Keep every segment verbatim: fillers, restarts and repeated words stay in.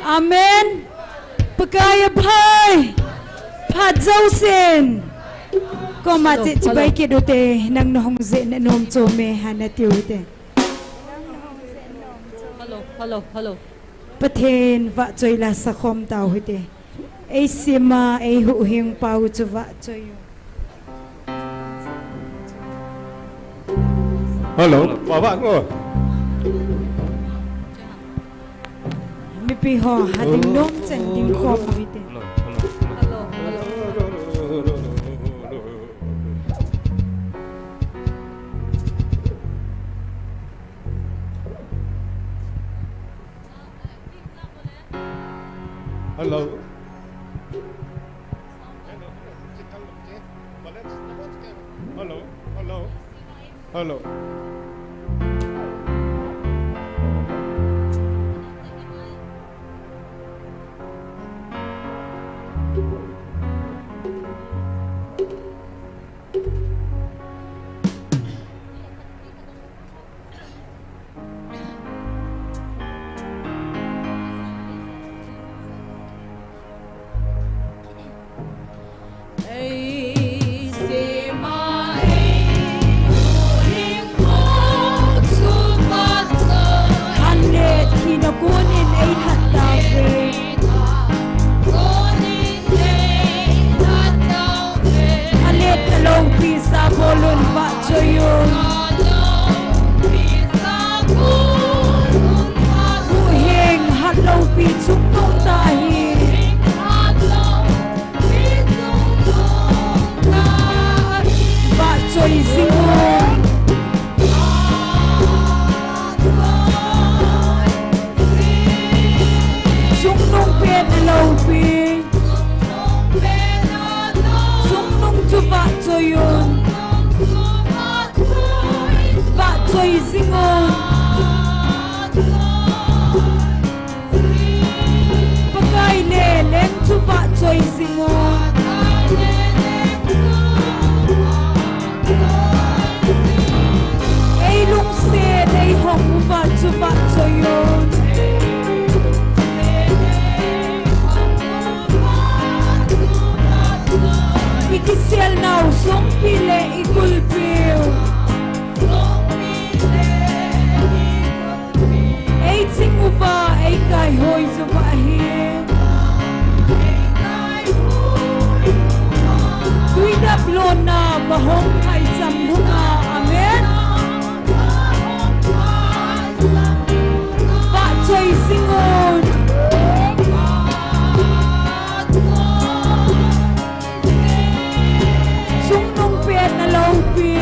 Amen. Pakai aphai. Phat jousen. Koma che chibai kit ute, nang nahung jeh nom chom e, hana tiu hite. Hello, hello, hello. Pathen vahchoi la sakhom tau hite. Ei sima, ei huhhing pau chu vahchoi u. Hello, vah vah ngo. Mipi ho, ha ding nom chan ding khom u hite. Hello, hello. Hello. Hello. Hello. Hello. Alet a loupi sa bolun vahchoi un. Huhhing hat loupi chungnung tahi. Vahchoi jing un. Chungnung pen a loupi. Chungnung chu vahchoi un. Vahchoi jing un. Pakai le leng chu vahchoi jing un. Ei lungset, ei hong uva chu vahchoi un. I kisel nau songpi le i kulpiu. Ei ching uva, ei kaihoi uva ahi. Tui dap lona va hong phaicham lhunga. Amen. Vahchoi jing un. Chungnung pen a loupi.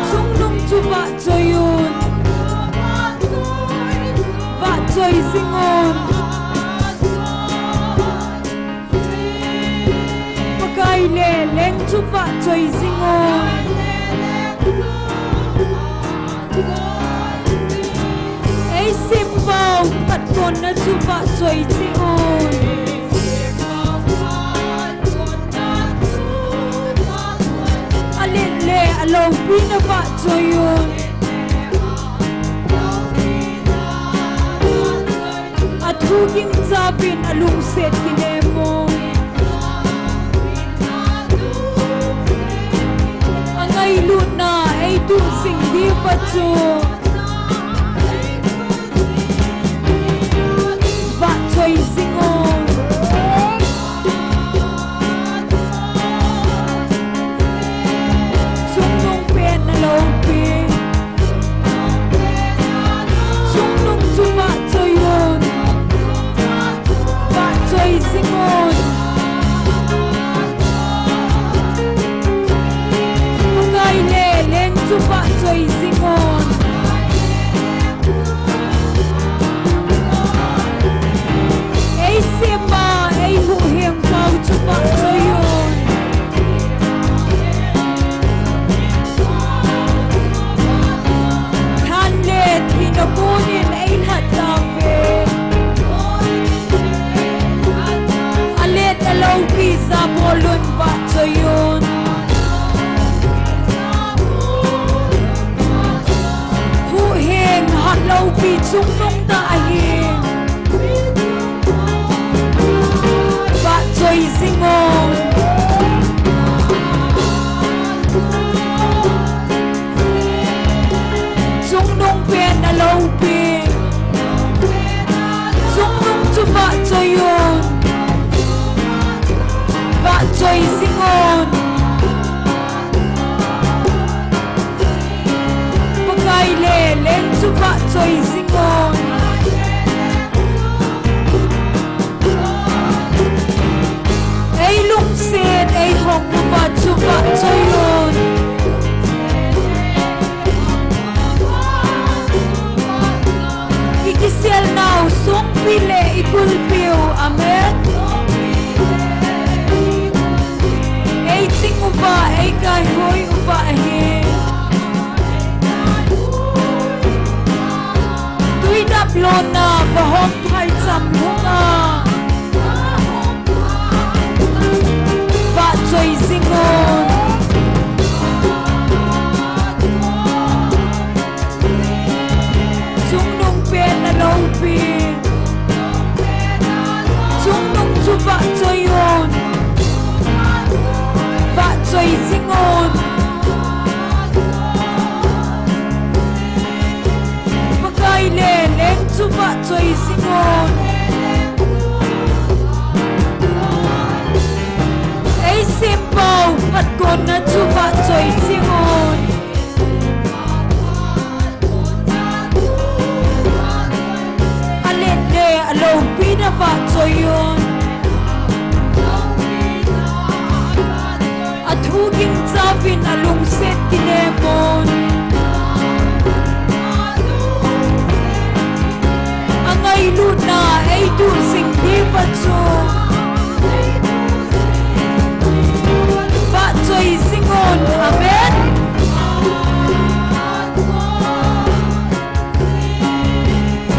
Chungnung chu vahchoi un. Vahchoi jing un. Pakai le leng chu vahchoi jing un. Ei sim vau, phatponna chu vahchoi cheh un. A let le a loupina vahchoi un. A thu gingcha uvin a lungset kinem un. A ngailutna ei tuh sing diu va chu. Vahchoi jing un. Chungnung pen a loupi. Chungnung chu vahchoi un. Vahchoi jing un. Pakai le leng chu vahchoi jing un. Pi le i kulpiu, amen. Ei ching uva, ei kaihoi uva ahi. Tui dap lona, vahom phaicham hunga. Vahchoi jingun. Chungnung pen aloupi. Chungnung chu vahchoi un. Vahchoi jingun. Pakai le leng chu vahchoi jingun. Ei sempau phatkonna chu vahchoi jingun. Alet le aloupina vahchoi un. Athu gingchauvin alungset kinemun. Angailutna eiduh jing diuva chu vahchoi jingun. Amen.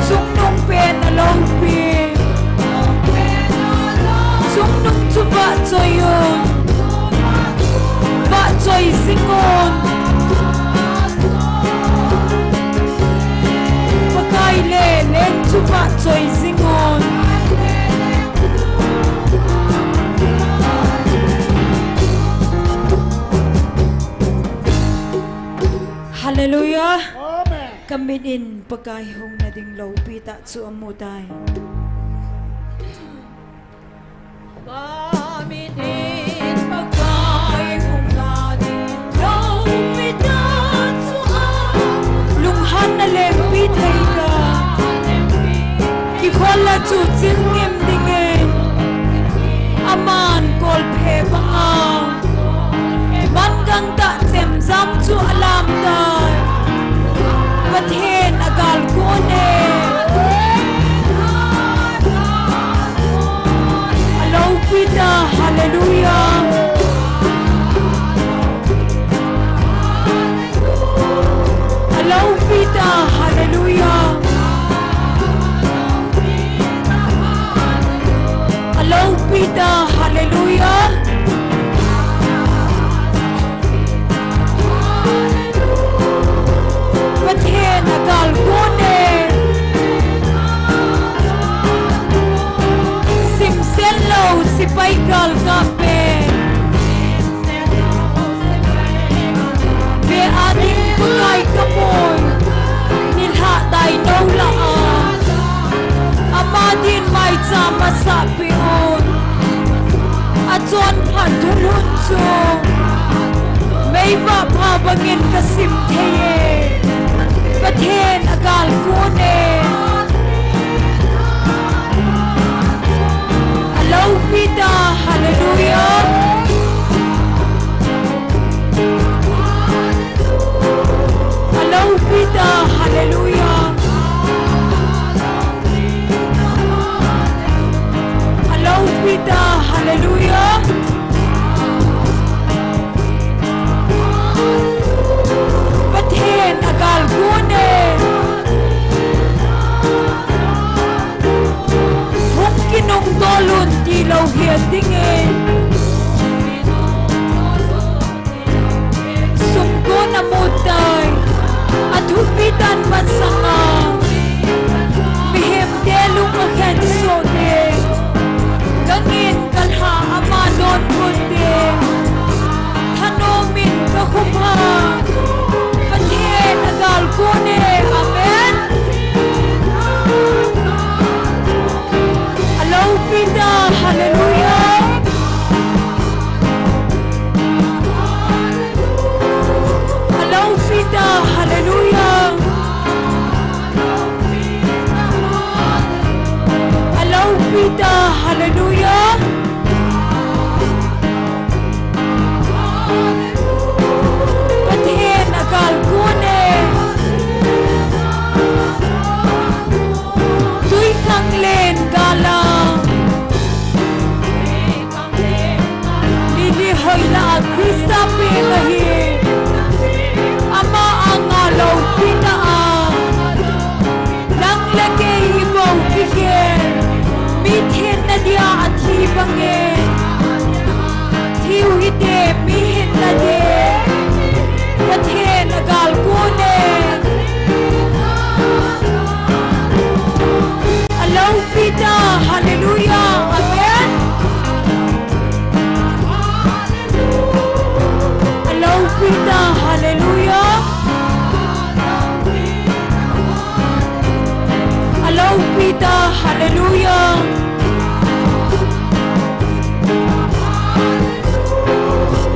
Chungnung pen aloupi. Chungnung chu vahchoi un. Vahchoi jingun. Pakai le leng chu vahchoi jingun. Hallelujah. Amen. Kamit in Pakai hung nading loupi tah chu amu tai. Kamit in Pakai hung nading loupi tah chu amu tai. Lunghanna lengpi thei ta. Kikhol a chu chingim dingin. Aman kolphe banga. Mangang tah chemjam chu alam tai. Pathen agal kon e. Aloupi ta, hallelujah. Aloupi ta, hallelujah. Aloupi ta, hallelujah. Pathen agal kon e. Simsen lou, sepai galkap pen. Ve a ding Pakai kamun, nilhah dai nou lah a. Ama din maicham asah peh un. Achonphat thulhun chu meivah pha bangin kasim thei e. Pathen agal kon e. Aloupi ta, hallelujah. Aloupi ta, hallelujah. Aloupi ta, hallelujah. Pathen agal kon e. Hung kinungdol un tilou hel dingin. Sumkon amu tai. Athupi dan masanga mihemte lung akhensoh ding. Gangin kalha ama donbut ding. Thanom in kakhum a. Pathen agal kon e. Amen. Aloupi ta, hallelujah. Aloupi ta, hallelujah. Aloupi ta, hallelujah. Pathen agal kon e. Tui khang le nge. Thiu hite, mi hinna ding. Pathen agalkon e. Aloupi ta, hallelujah, amen. Aloupi ta, hallelujah. Aloupi ta, hallelujah.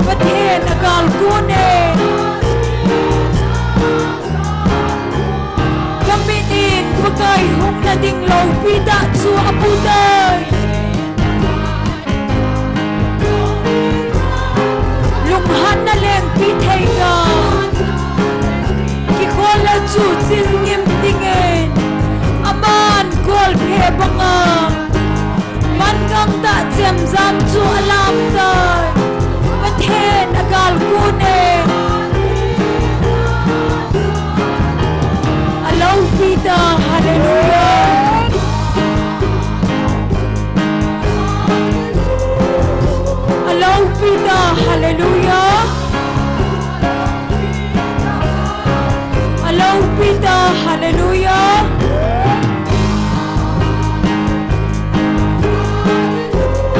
Pathen agalkon e. Kamit in Pakai hung nading loupi ta chu aputai. Lunghanna lengpi thei ga. Kikhol le chu chil ngim dingin. Aman golphe banga. Mangang ta chemjam chu alam tai. Pathen agalkon e. Aloupi ta, hallelujah. Aloupi ta, hallelujah. Aloupi ta, hallelujah.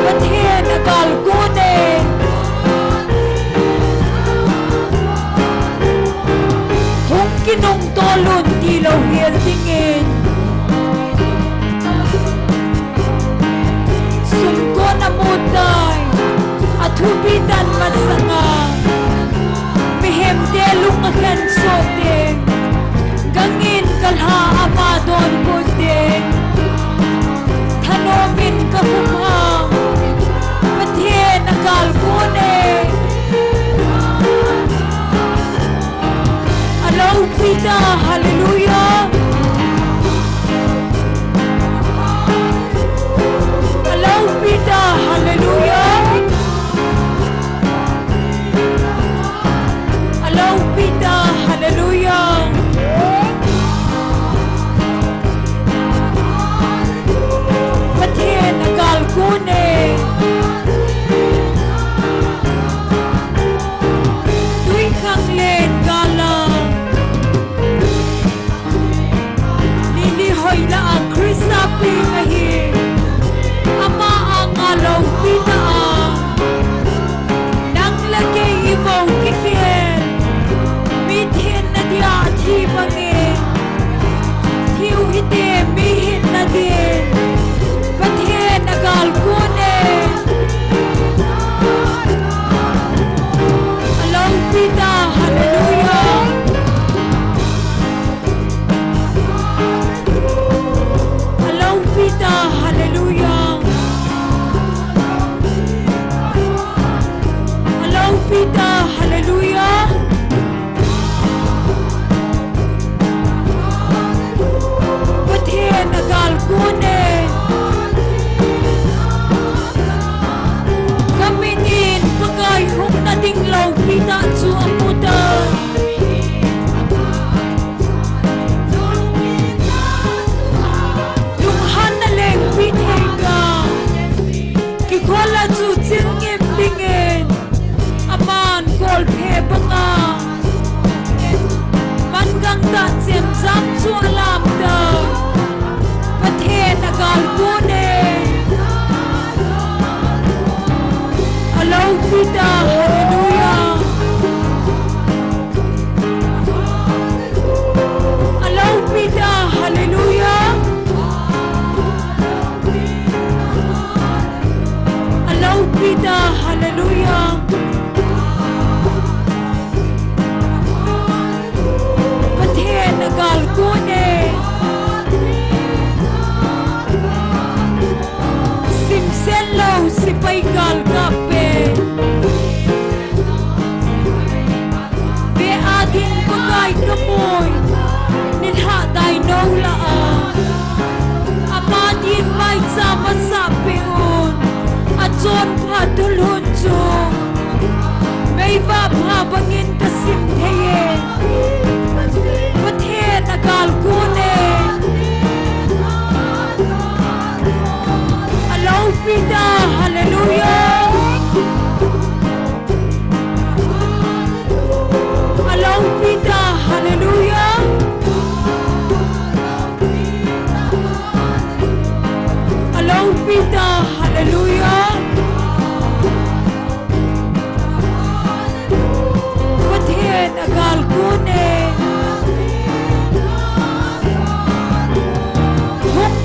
Pathen agalkon e. Hung kinungtolun tilou hel dingin. Sumkon amutai, athupi tan masanga. Mihemte lung akhen soh ding. Gangin kalha ama donbut ding. Thanom in kahup hang. Pathen agalkon e. Aloupi ta, hallelujah. Aloupi ta, hallelujah. Aloupi ta, hallelujah. Pathen agalkon e. Tuikhanglen gala. Lily hoilah a Christa peng ahi. Ama anga loupi ta a. Nang le kei ivou kikhel. Mi thenna dia thi bangin. Thiu hite, mi hinna din. Pathen agalkon e. Aloupi ta, hallelujah. Aloupi ta, hallelujah. Aloupi ta, hallelujah. Pathen agalkon e. Kamit in Pakai hung nading loupi ta chu aputai. Lunghanna lengpi thei ga. Kikhol le chu chil ngim dingin. Aman golphe banga. Mangang ta chemjam chu alam tai. Pathen agalkon e. Aloupi ta, hallelujah. Aloupi ta, hallelujah. Aloupi ta, hallelujah. Pathen agalkon e. Simsen lou sepai galkap pen. Ve a ding Pakai kamui, nilhah dai nou lah a. Ama din maicham asah peh un, achonpha thulhun chu. Meivah pha bangin kasim thei e. Pathen agalkon e. Aloupi ta, hallelujah.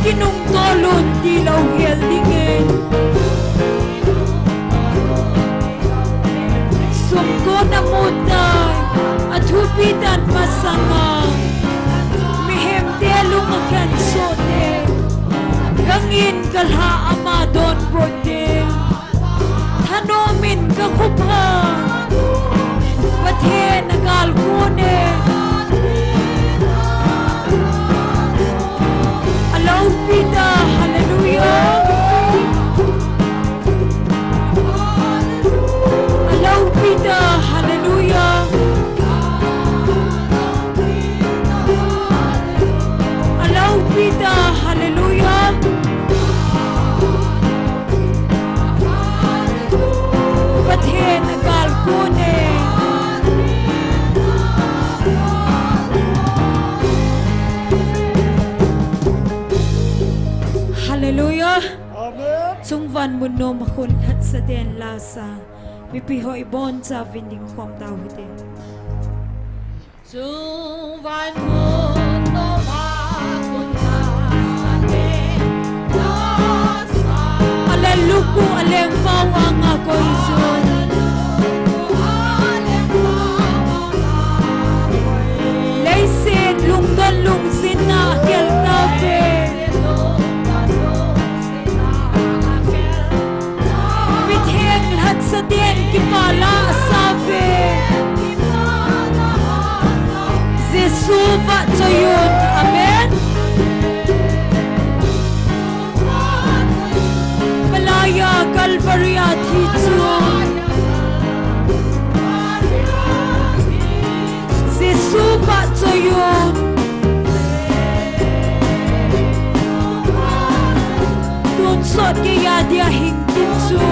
Kinungto lhon tilou hel dingin. Sumkon amutai, athupi dan masanga. Mihemte lung akhensoh ding. Gangin kalha ama donbut ding. Thanomin kakhupha. Pathen agalkon e. Aloupita, hallelujah. Aloupita, hallelujah. Aloupita, hallelujah. Pathen agalkon e. Hallelujah. Amen. Chungvan mun nom a khun lhatsa den lasa. Mipi ho ibonchauvin dingkhom tau hite. Chungvan mun nom a khun lhatsa den lasa. Alen luku alen pau anga koi chu. Leiset lungdon lungsetna akhel tauve. Mitheng lhatsa den kipah la asauve. Jesu vahchoiyun. Amen. Malaiya Calvary a thi chu. Jesu vahchoiyun. Tonsot keiya dia hing kit chu.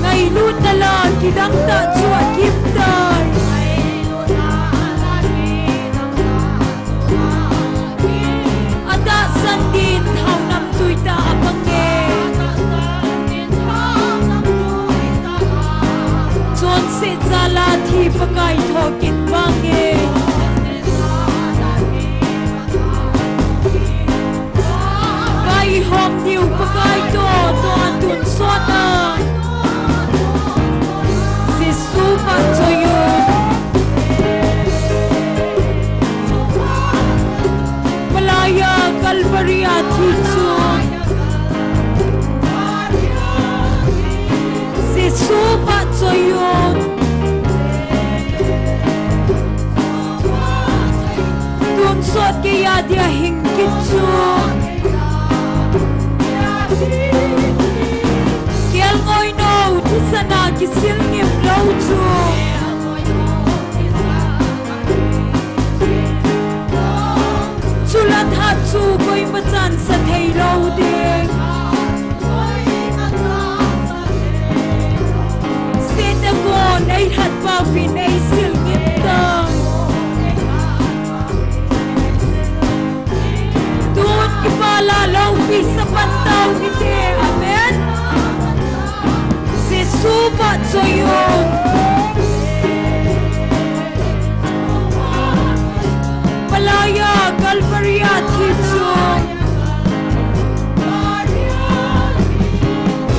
Ngailutna la kidang tah chu akimtai. Atahsan din thao namtui tah a apang e. Chonset jal a thi Pakai thokit vang e. Vaihom diu Pakai toh, toh a tonsot a. Jesu vahchoiyun. Malaiya Calvary a thi chu. Jesu vahchoiyun. Tonsot keiya dia hing kit chu. Kelngoi nou thisan a kisil ngim lou chu. Chula tha chu koima chan sa thei lou ding. Seta kon eilhat pauvin eisil ngim tai. Tun kipah la loupi sa pan tau hite. Amen. Jesu vahchoiyun. Malaiya Calvary a thi chu.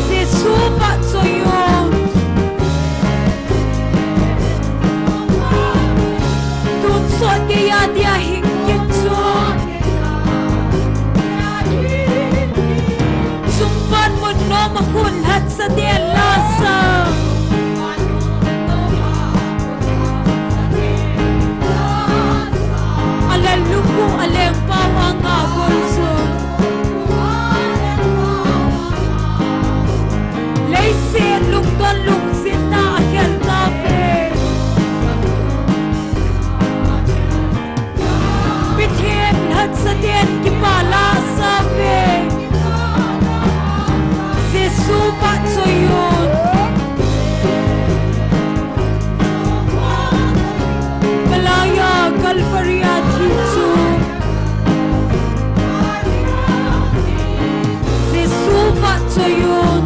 Jesu vahchoiyun. Tonsot keiya dia hing kit chu. Chungvan mun nom a khun lhatsa den lasa. Alen luku alen pau anga koi chu. Leiset lungdon lungsetna akhel tauve. Mitheng lhatsa den kipah la asauve. Jesu vahchoiyun. Malaiya Calvary a thi chu. Jesu vahchoiyun.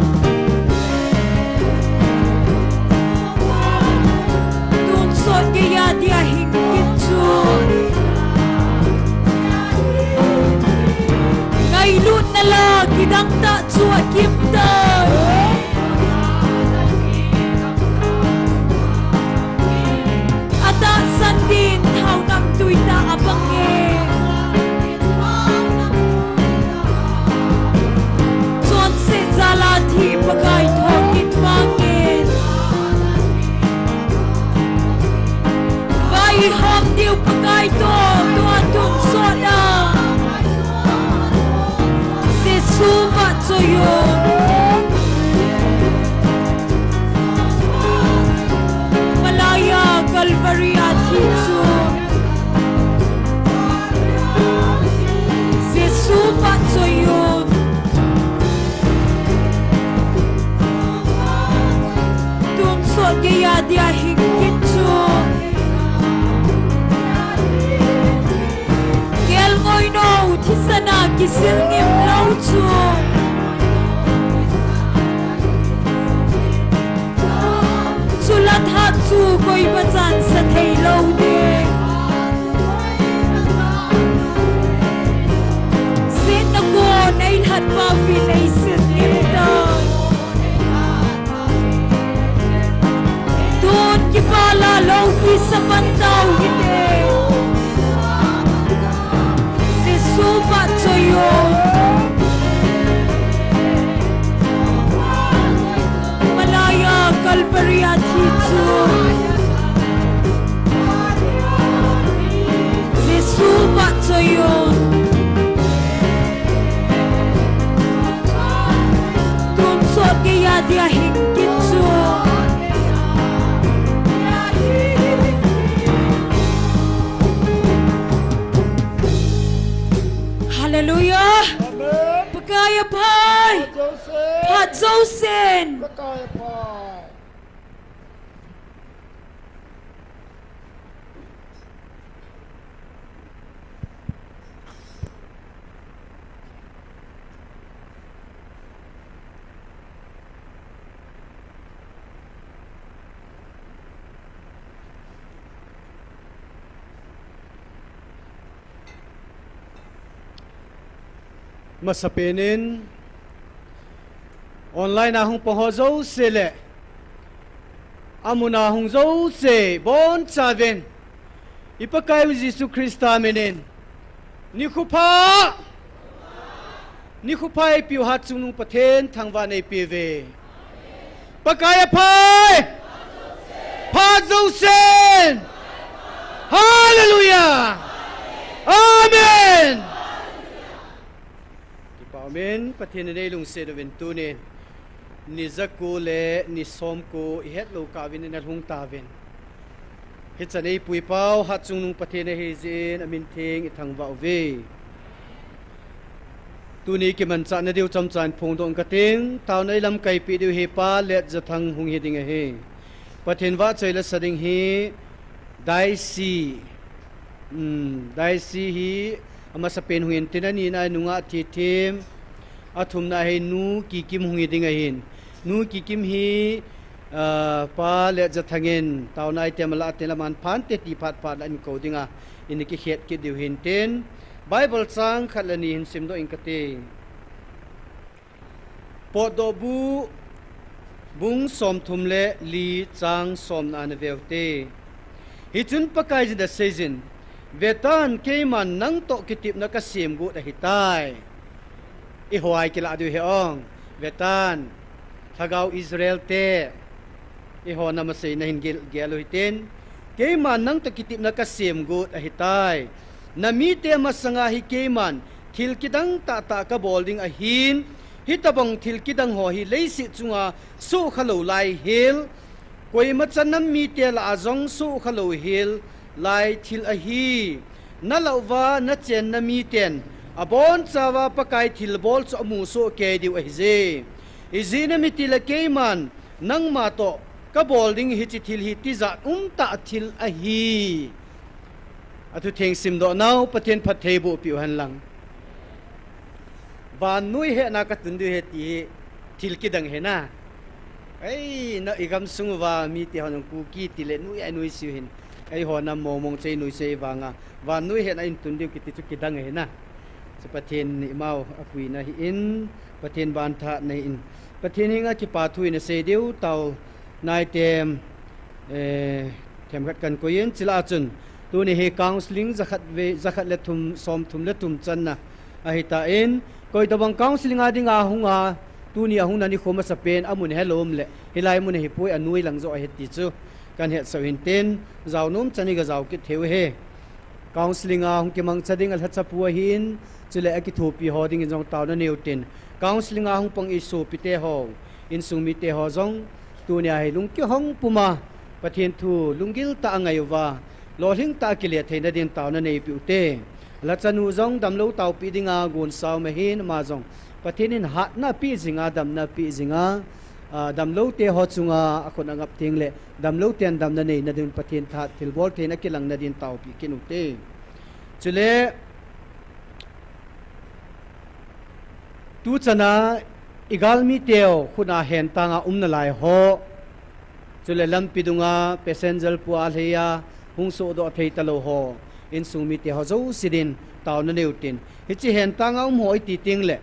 Tonsot keiya dia hing kit chu. Kisil ngim lou chu. Chula tha chu koima chan sa thei lou ding. Sin na ko nei lhat pa pi nei sin ngim ta. Tun kipah la lou pi sa pan tau hite. Jesu vahchoi o. Malaya Calvary a thi chu. Jesu vahchoi o. Tun sot geiya dia hing kit chu. Hallelujah. Amen. Pakai aphai. Phat jousen. Phat jousen. Pakai aphai. Masapen in online a hung pang ho jouse le amun a hung jouse bonchauvin i Pakai u Jesu Christa minin nikho pha, nikho pha eipeu Hatchungnung Pathen thangvah in eipe uve. Pakai aphai. Phat jousen. Hallelujah. Amen. Kipah umin, Pathen in eilungset uvin tunin ni jako le ni somko ihet lou kah uvin ina lhung tauvin. Hichan eipui pau Hatchungnung Pathen ahi jeh in amin theng ithangvah uve. Tuni kimanchahna diu chomcha in phongdoh inge kating, taona ilamkai peh diu hi Pa Letjathang hung hi ding ahi. Pathen vahchoi la sa ding hi Daisy. Hmm, Daisy hi amasapen hung in tin, anina hi Nu Ngahthem, athumna hi Nu Kikim hung hi ding ahin. Nu Kikim hi, ah, Pa Letjathang in taona item alah tin aman phante ti phat phat la in kou dinga, ina kikhet kit diu hin tin, Bible chang khat le ni hin simdoh inge kati. Potdohbu bung somthum le li chang somna na veu te. Hichun Pakaiyin aseiyin, Vetan, keiman nangtoh kitepna kasem got ahitai. Eiho a ikilah diu hi ong. Vetan, Lhagao Israel te, eiho nam aseina hin gel, gel u hitin. Keiman nangtoh kitepna kasem got ahitai. Namite masanga hi keiman thil kidang tahtah kabol ding ahin, hitobang thil kidang ho hi leiset chunga sohkha lou lai hel, koima chan nam mite lah a jong sohkha lou hel lai thil ahi. Nalah uva nachenna miten abonchauva Pakai thilbol chu amusoh kei diu ahije. Ijeh inem itile keiman nangma toh kabol ding hiche thil hi tijat umtah thil ahi. Athutheng simdoh nau Pathen phattheiboh peh u henlang. Vannoi hetna katun diu ahi ti hi thil kidang ahi na. Ei, na igamsung uva mite hon Kuki tile nuiya inuisei u hin, eiho nam mongmong chu inuisei vanga vannoi hetna in tun diu kiti chu kidang ahi na. Chu Pathen in eimau apuina ahin, Pathen vanthatna ahin, Pathen henga kipathu ina sei diu tao naitem, eh, themkhat kahin koiyin, chule achun tuni hi counselling jakhat ve, jakhat le thum, somthum le thum channa ahitan, koitobang counselling a dinga hunga, tuni ahungna nikho masapen amun helou um le hilai mun ahipoi, anoi lang joh ahi ti chu kahin hetsah u hintin, jaonom chan iga jao kit thei u ahi. Counselling a hung kimangcha ding alhachapu ahin, chule akithopi ho dingin jong taona neiu tin, counselling a hung pang isopite ho, insung mite ho jong tunia hi lungkihong puma Pathen thu lunggil tah a ngai uva, lolhing tah a kile theina din taona neipeh ute. Lhachanu jong damlou taopi dinga gonsa um ahin, ama jong Pathen in hatna apeh jinga, damna apeh jinga, ah, damloute ho chunga akhut angap tengle damlouten damna neina din Pathen thahat thilbol theina kilangna din taopi kit ute. Chule Tuchana igalmi teu khut a hentanga um nalai ho, chule lampi dunga passenger pua lhei a hung sohdoh thei talou ho, insung mite ho jouse din taona nei utin. Hiche hentanga um ho iti tengle,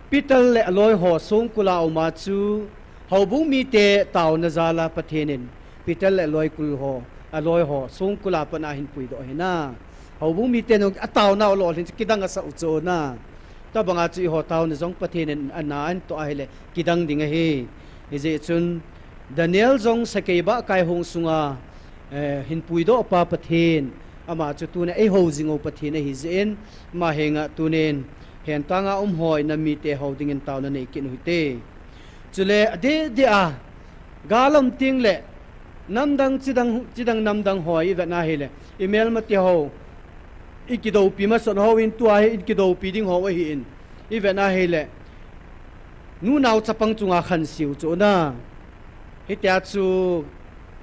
Peter le aloi ho songkul a um a chu, houbung mite taona jal a Pathen in Peter le aloi kul ho, aloi ho songkul a pat a ahin puidoh ahi na. Houbung mite nung ataona u lolhin chu kidang asah u chu na. Tobanga chu eiho taona jong Pathen in ana ahin toh ahile kidang ding ahi. Hijeh chun Daniel jong sakei bahkai hong sunga, eh, hin puidoh pa Pathen, ama chu tuna eihou jing u Pathen ahi jeh in, ama henga tunin hentanga um ho, inam mite ho dingin taona nei kit u hite. Chule adeh deh a, gal um tengle, namdang chidang, chidang namdang ho ivet na hile, imelmate ho, ikidoupi masat hou in tua hi ikidoupi ding ho ahin, ivet na hile, nunao chapang chunga khansiu chu na. Hitia chu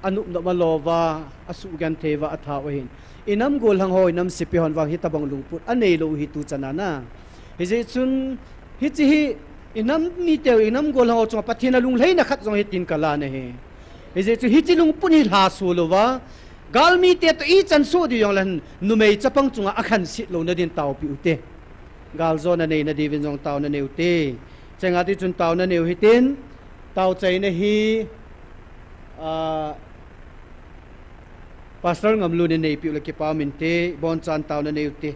anop nop a louva, asuhgenthei uva atha u ahin. Inam gollhang ho, inam sepai hon vang hitobang lungput aneilou hi tuchana na. Hijeh chun hiche hi inam miteu, inam gollhang ho chunga Pathen alunglhaina khat jong hitin kalan ahi. Hijeh chun hiche lungput hi lhaso louva, galmite toh ichan soh diu jongle numei chapang chunga akhanset louna din taopi ute. Galjona neina diuvin jong taona nei ute. Chenga tichun taona nei u hitin, taochaina hi, ah, Pastor Ngamlun in neipeh u le kipa um inte, bonchan taona nei ute.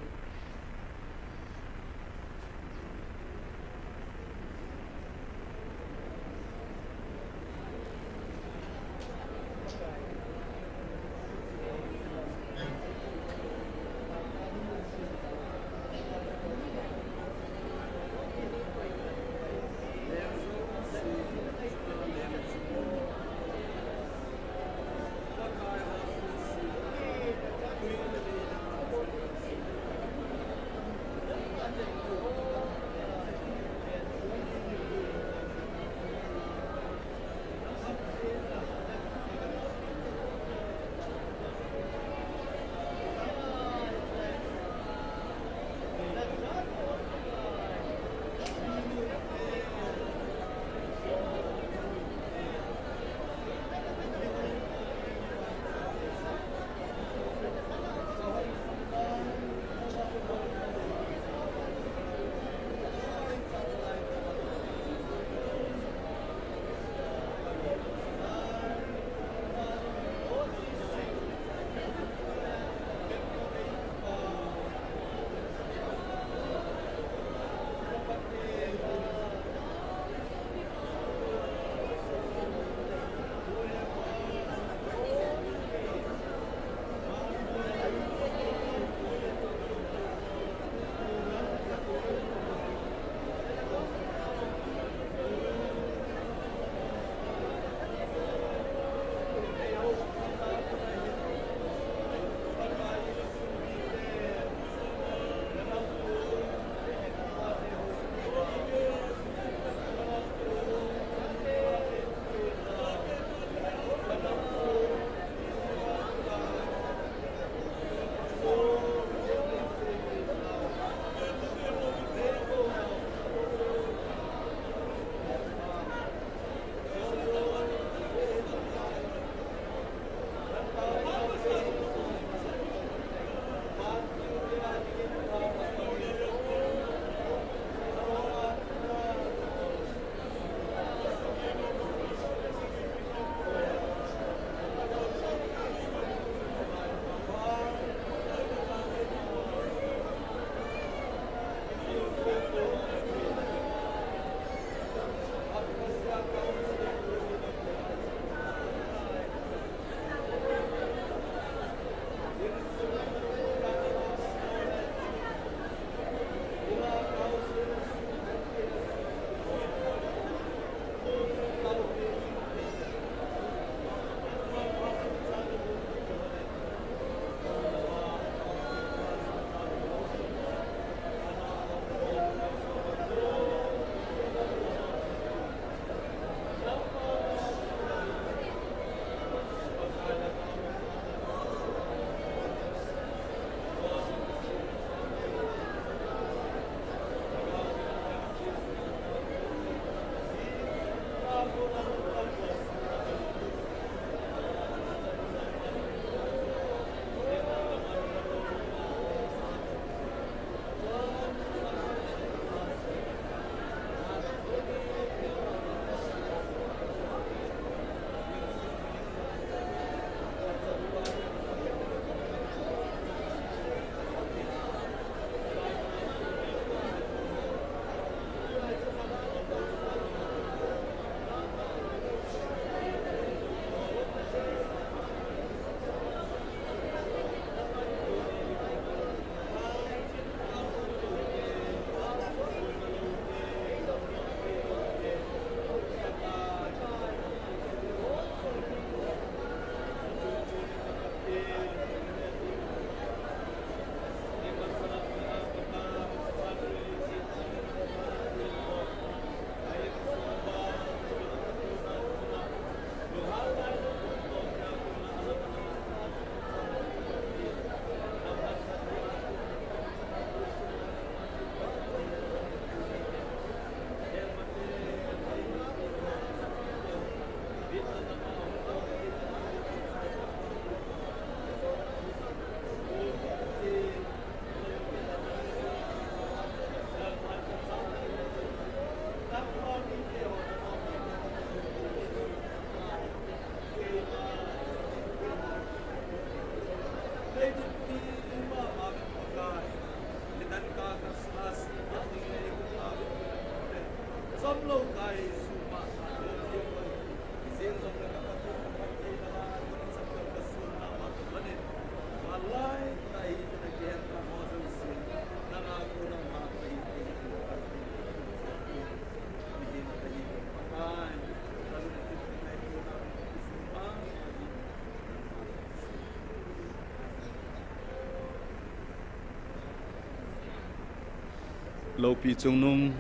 Loupi chungnung,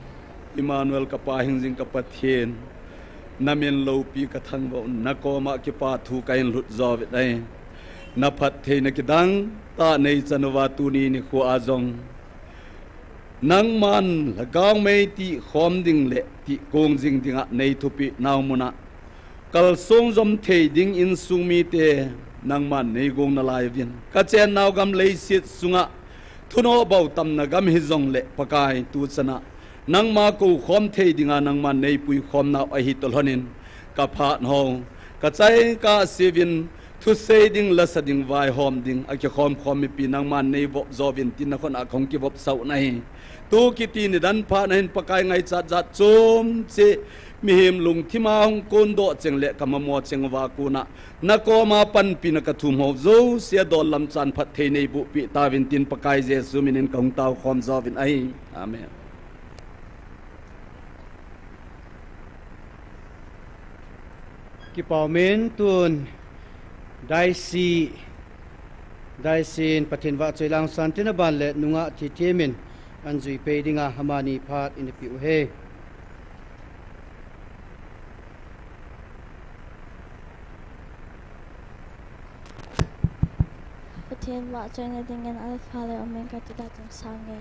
Emmanuel ka Pa hingjing ka Pathen, na min loupi ka thangvah un, na koma kipa thu ka hin lhut jo uvin ahi. Na phattheina kidang tah nei chan uva tuni nikho a jong, nangman lhagao mei tih khom ding le tih kong jing dinga nei thupeh nau muna kalsong jom thei ding insung mite nangman nei gong nalai uvin. Ka chennau gam leiset sunga thunoh bou tamna gam hijongle Pakai tu chana nangma kou khom thei dinga nangman nei pui khom nau ahi toh lhonin ka phat ho, ka chai ka siuvin thusei ding, lasa ding, vaihom ding, akikhom khom mipi nangman nei vop jo uvin tin na khut a ka hung kivop sau nahi. Tu kiti nidan phat na hin Pakai ngaichat jat chom cheh mihem lungthim a hung kondoh cheng le ka mamo cheng uva kona na koma panpina ka thum ho jouse a dol lam chan phatthei nei boh peh tauvin tin Pakai Jesu minin ka hung tao khom jo uvin ahi. Amen. Kipa umin tun Daisih, Daisih in Pathen vahchoi lang san tin aban le nungah thithem in an jui pei dinga amani phat in ipeh u hen. Pathen vahchoina dingin Alpha le Omega ti da chang sang e.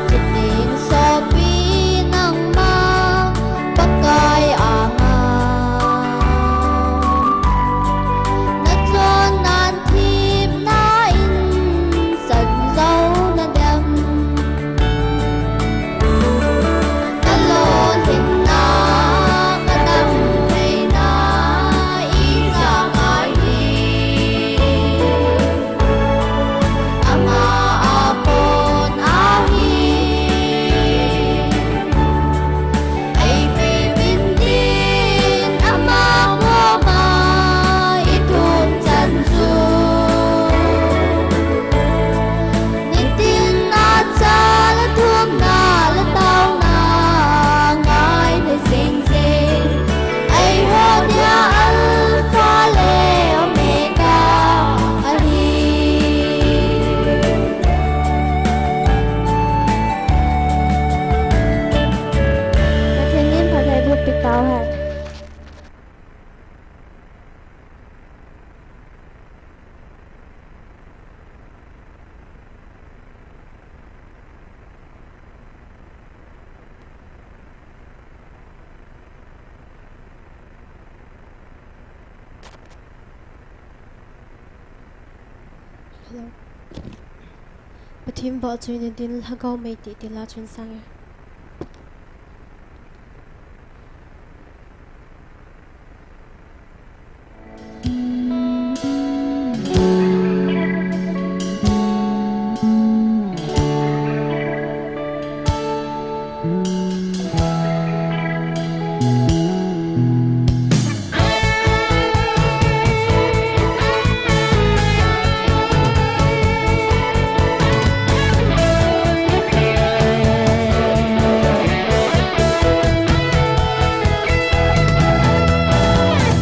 Chuteng sopi nangma Pakai anga nachon nan thipna in san jou nadem. Kalolhinna, kadamtheina, ijat ngai hi. Ama a kon ahi. Eipeh uvin tin ama koma ithum chan chu. Nitin a cha la thumna la taona ngai thei jing jing. Eiho dia Alpha le Omega ahi. Pathen in phattheiboh pi tauhen. Hello. Pathen vahchoina ding Lhagao mei titi la chun sange.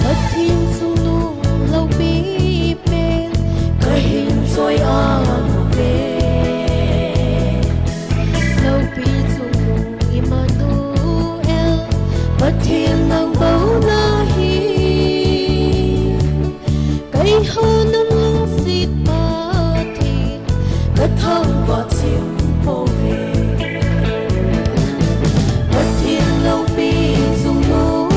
Pathen chungnung loupi pen kahin choi a nauve. Loupi chungnung Immanuel, Pathen nang bou nahi. Keiho nang lungset Pathen, kathangvah chim pouve. Pathen loupi chungnung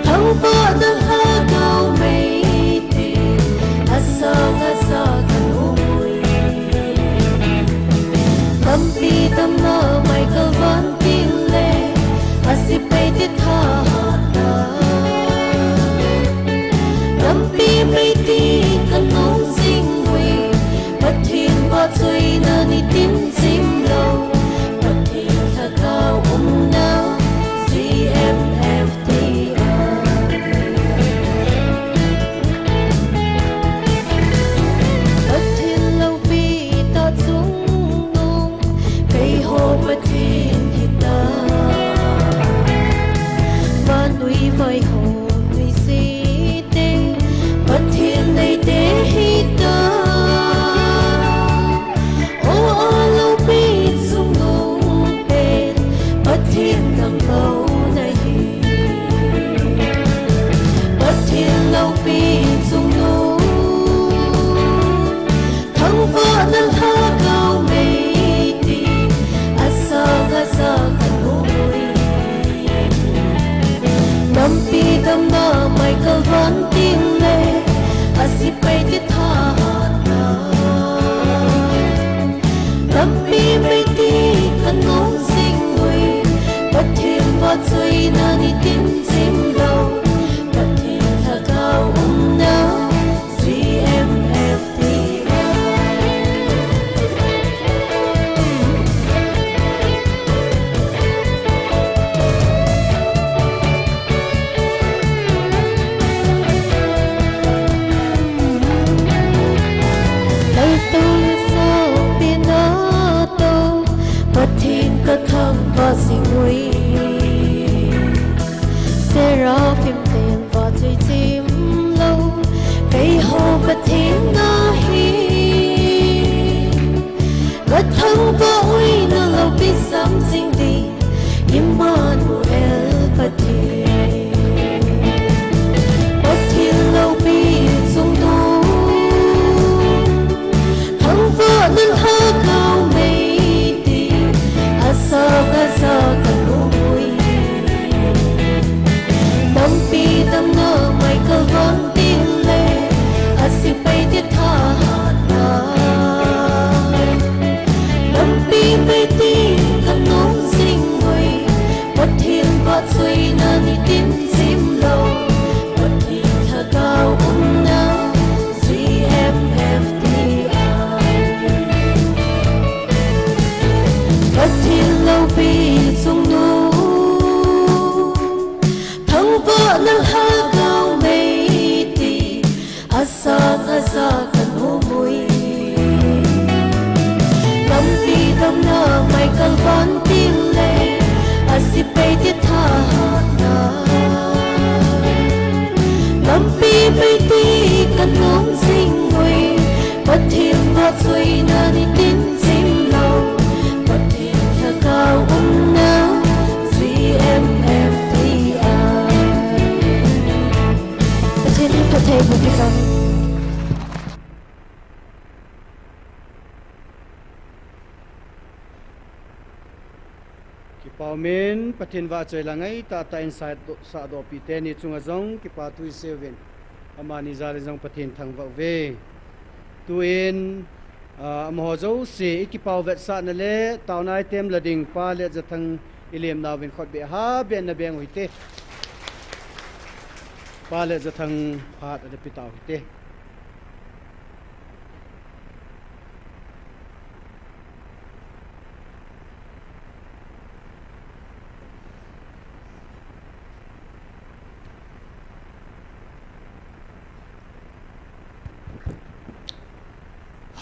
thangvahna Lhagao mei titi, asang asa kanom uve. Lampi damna Michael van tin le, asepai te thahatna. Lampi mei titi kanom jing uve. Pathen vahchoina nitin chim lou, Pathen Lhagao umna G M F. Pathen loupi tah chungnung, keiho Pathen hita. Vannoi vaihom nuisat te, Pathen neite hita. O, a loupi chungnung pen Pathen nang bou nahi. Pathen loupi chungnung thangvahna Lhagao mei titi, asang asa kanom uve. Lampi damna Michael van tin le, asepai te thahatna. Lampi mei titi kanom jing uve. Pathen vahchoina nitin chim lou, Pathen Lhagao umna G M F T I. Lampi damna Michael Van Til le, a sipei te thahatna. Lampi mei ti kan nung sing ui, Pathian va chuina ni tin sing lo, Pathian thakau umna, C M F T I. Pathian in phatthei bu ti kan. Kipau min, Pathian va choi la ngai ta ta in sa do, sa do pi te ni chunga jong, kipa tui seuvin. Amani jali jong Pathian thangvah uve. Tuin, ah, amaho jouse, i kipau vetsahna le, tauna item la ding, Pa Letjathang i lemna uvin khut beh ha, beh na beng u hite. Pa Letjathang phat a da pi tau hite.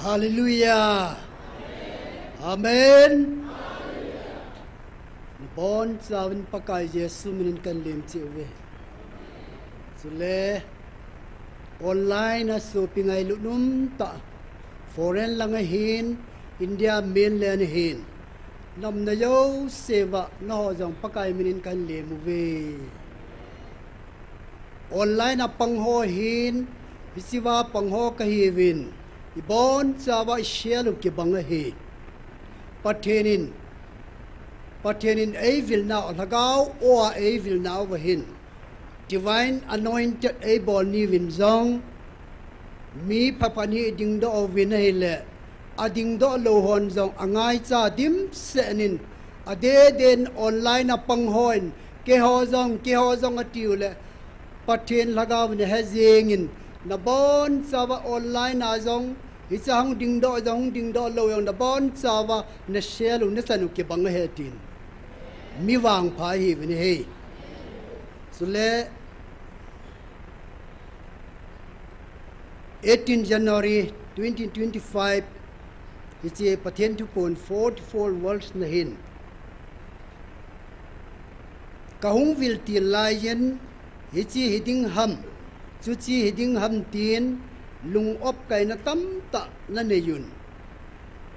Hallelujah. Amen. Nabonchauvin Pakai Jesu minin kan lem cheh uve. Chule online a sopi ngailut um tah, foreign lang ahin, India mainland ahin, nam na jouse uva nangho jong Pakai minin kan lem uve. Online a pang ho hin, hiche va pang ho kahiuvin, ibonchauva i sel u kibang ahi. Pathen in, Pathen in eivilna u, Lhagao o a eivilna uva hin, divine anointed eibol ni uvin jong, mi pha pha ni i dingdoh uvin ahile, a dingdoh lou hon jong angaicha dimset in, adeh deh in online a pang hon, keiho jong, keiho jong atiu le, Pathen Lhagao in ahe jeng in, nabonchauva online a jong, hiche a hung dingdoh jong, hung dingdoh lou jong, nabonchauva na sel u, na chan u kibang ahi tin. Mi vangpha ihiuvin ahi. Chule, eighteen January twenty twenty-five, hiche Pathen thuphon forty-four words na hin, ka hung vil til lai in, hiche hi ding ham, chuche hi ding ham tin, lung opkaina tamtah na nei un.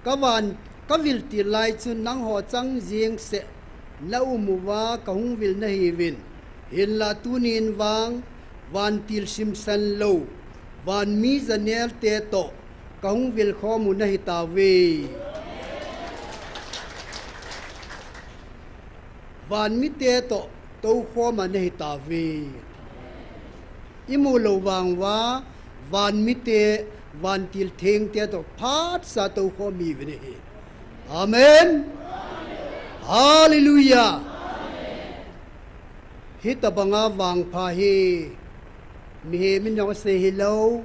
Ka van, ka vil til lai chun nangho chang jeng seh na um uva ka hung vil nahiuvin. Hinlah tunin vang, vantil simsan lou, van mi janel te toh, ka hung vil khom u nahi tauve. Van mite toh, toukhom a nahi tauve. I mu lou vang uva, van mite, vantil theng te toh, phatsa toukhom ihiuvin ahi. Amen. Hallelujah. Hitabanga vangpha hi, mihem in jong asei hilou,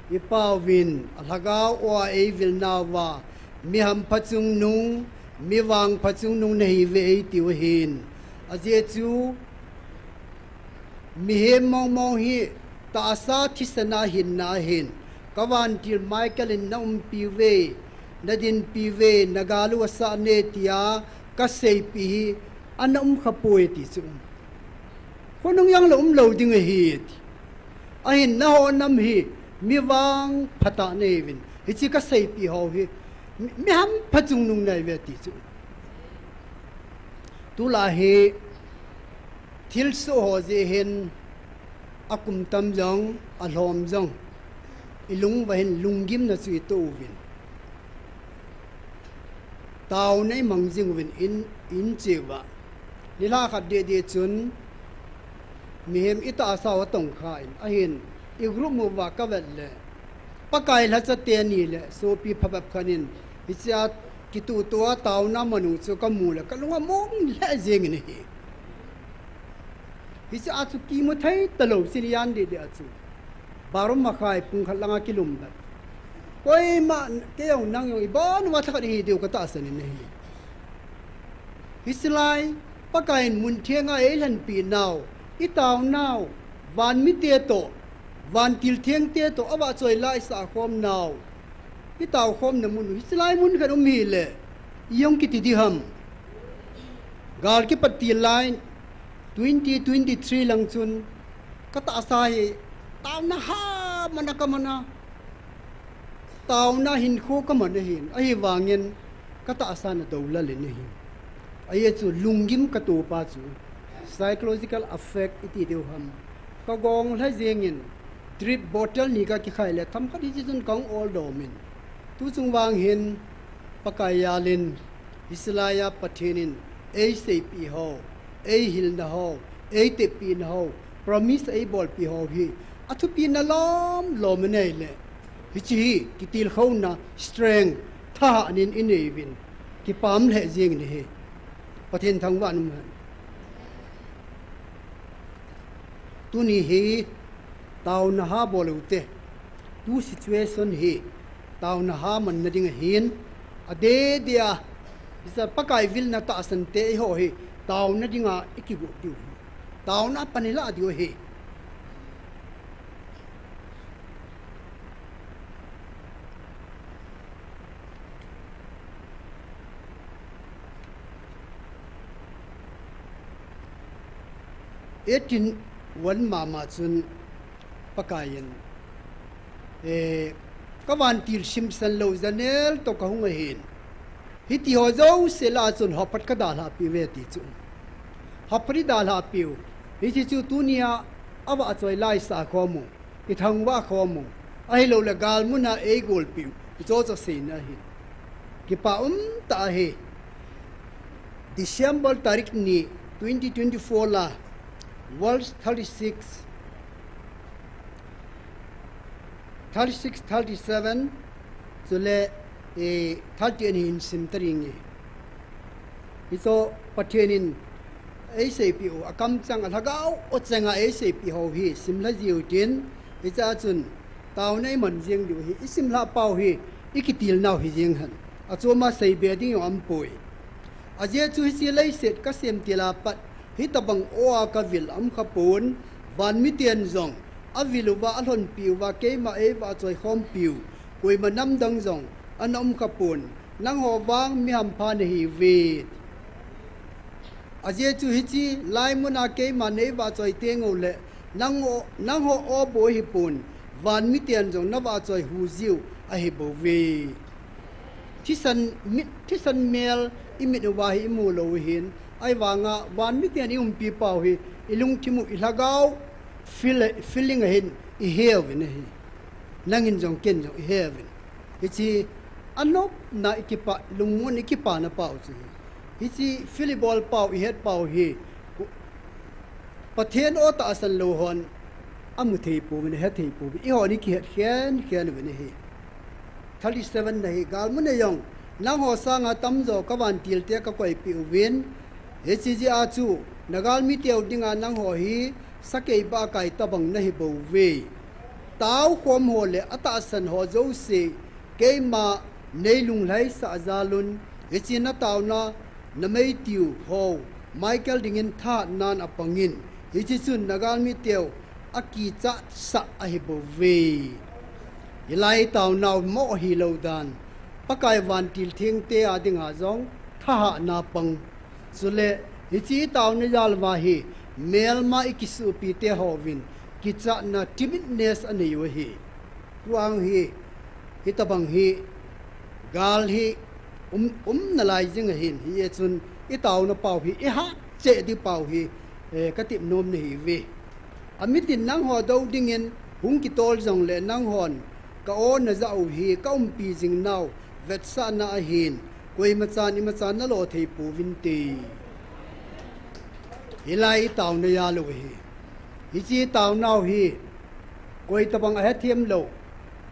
i Pauvin, a Lhagao o a eivilna uva, mi hampha chungnung, mi vangpha chungnung nahiuve eitiu ahin. Ajeh chu, mihem mong mong hi, tahsa thisan a hinna ahin, ka vantil Michael in na umpi uve, na dinpi uve, na gal u asah ne tia, ka seipeh hi, ana um khapoi ti chu. Khonung jong le um lou ding ahi ti. Ahin nangho nam hi, mi vangpha tah nahiuvin. Hiche ka seipeh ho hi, mi, mi hampha chungnung nahiuve ti chu. Tulai hi, thilsoh ho jeh hin, akum tam jong, alhom jong, i lung uva hin lunggimna chu i toh uvin. Taona i mang jing uvin in, in cheh uva. Nilhah khat deh deh chun, mihem i tahsa u atongkha in, ahin, i group uva ka vet le, Pakai lhacha teni le, sopi phabep khat in, hiche a kituhtuh a taona man u chu ka mu le, ka lung among lheh jeng in ahi. Hiche a chu kimu thei talou, chun i jan deh deh a chu. Baro makhai pung khat langa kilum vet. Koima, kei jong nang jong, ibon uva thakhat ihi diu ka tahsan in ahi. Hiche lai, Pakai in mun theng a eilhenpi nau, i taonau, van mite toh, Vantil thengte toh avahchoi laisah khom nau, i taokhomna mun u, hiche lai mun khat um hile, i hung kiti ding ham. Gal kipat til lai, twenty twenty-three lang chun, ka tahsa hi, taona ha mana ka mana, taona hinkho ka man ahin, ahivangin ka tahsa na doulal in ahi. Ajeh chu lunggim ka topa chu psychological effect iti diu ham. Ka gong lha jengin drip bottle ni ka kikhai le themkhat hiche chun ka hung ol dom in. Tu chung vang hin Pakai jal in, hiche lai a Pathen in ei seipi ho, ei hilna ho, ei teppina ho, promise ei bolpi ho hi, athupi na lom lom in ahile, hiche hi kitilkhouna, strength, thahatnin i nei uvin, kipah lheh jeng in ahi. Pathen thangvah in um hen. Tuni hi taona ha bol u te. Tu situation hi taona ha manna ding ahin, adeh deh a, hiche Pakai vilna tahsan te eiho hi taona dinga i kigot diu hi. Taona pan i lah diu ahi. Eighteen one mama chun Pakai in, eh, ka vantil simsan lou janel toh ka hung ahin. Hiti ho jouse lah a chun haphat ka dalhah peh uve ti chu. Haphat i dalhah peh u. Hiche chu tunia avahchoi laisah khom u, i thangvah khom u, ahilouleh galmun a ei golpeh u, hiche chu seina ahi. Kipah umtah ahi. December tarik ni twenty twenty-four la, verse thirty-six, thirty-six, thirty-seven, chule, eh, thirty-eight hin sim ta ding e. Hiche Pathen in ei seipeh u, a kamchang a lhagao chang a ei seipeh ho hi sim lha jiu hitin, hiche a chun taona i man jeng diu ahi, i sim lhah pau hi, i kitilnau hi jeng hen. Achom a seibe ding jong aumpoi. Ajeh chu hiche leiset ka sem til a pat, hitobang aw a ka vil aum kha pon, van miten jong, avil uva, alhonpi uva, keima ei vahchoi khompi u, koima namdang jong, ana um kha pon, nangho vang mi hampha nahi uve. Ajeh chu hiche lai mun a keima nei vahchoi teng uleh, nangho, nangho aw bou ahi pon, van miten jong na vahchoi hu jiu ahi bou ve. Thisan mit, thisan mel i mit uva hi i mu lou u ahin, ahivanga van miten i umpi pau hi, i lungthim u, i lhagao feel, feeling ahin i he uvin ahi. Nangin jong ken jong i he uvin. Hiche anopna i kipah, lungmon i kipana pau chu hi. Hiche feel i bol pau, i het pau hi, Pathen aw tahsan lou hon amu thei pouvin, ahe thei pouvin, eihon i kihet khen khen uvin ahi. Thirty-seven na hi, galmun a jong nangho sanga tamjo ka vantilte ka koipeh uvin, hiche jeh a chu na galmi teu dinga nangho hi sakei bahkai tobang nahi bou ve. Taokhom ho le atahsan ho jouse keima nei lunglhaisah jal un, hiche na taona, na meitiu ho Michael dingin thahatnan apangin, hiche chun na galmi teu akichatsah ahi bou ve. Hilai taonau mo hilou dan, Pakai vantil thengte a dinga jong thahatna pang. Chule hiche i taona jal uva hi melma i kisuhpi te hovin kichatna, timidness anei u ahi. Tua hi, hitobang hi, gal hi um, um nalai jing ahin, hijeh chun i taona pau hi i hat cheh ding pau hi, eh, ka tep nom nahi uve. Amitin nangho dou dingin hung kitol jongle nanghon ka aw najah u hi ka umpi jing nau vetsahna ahin, koimachan imacha nalo thei pouvinte. Hilai i taona jal u ahi. Hiche taonau hi koitobang ahethem lou,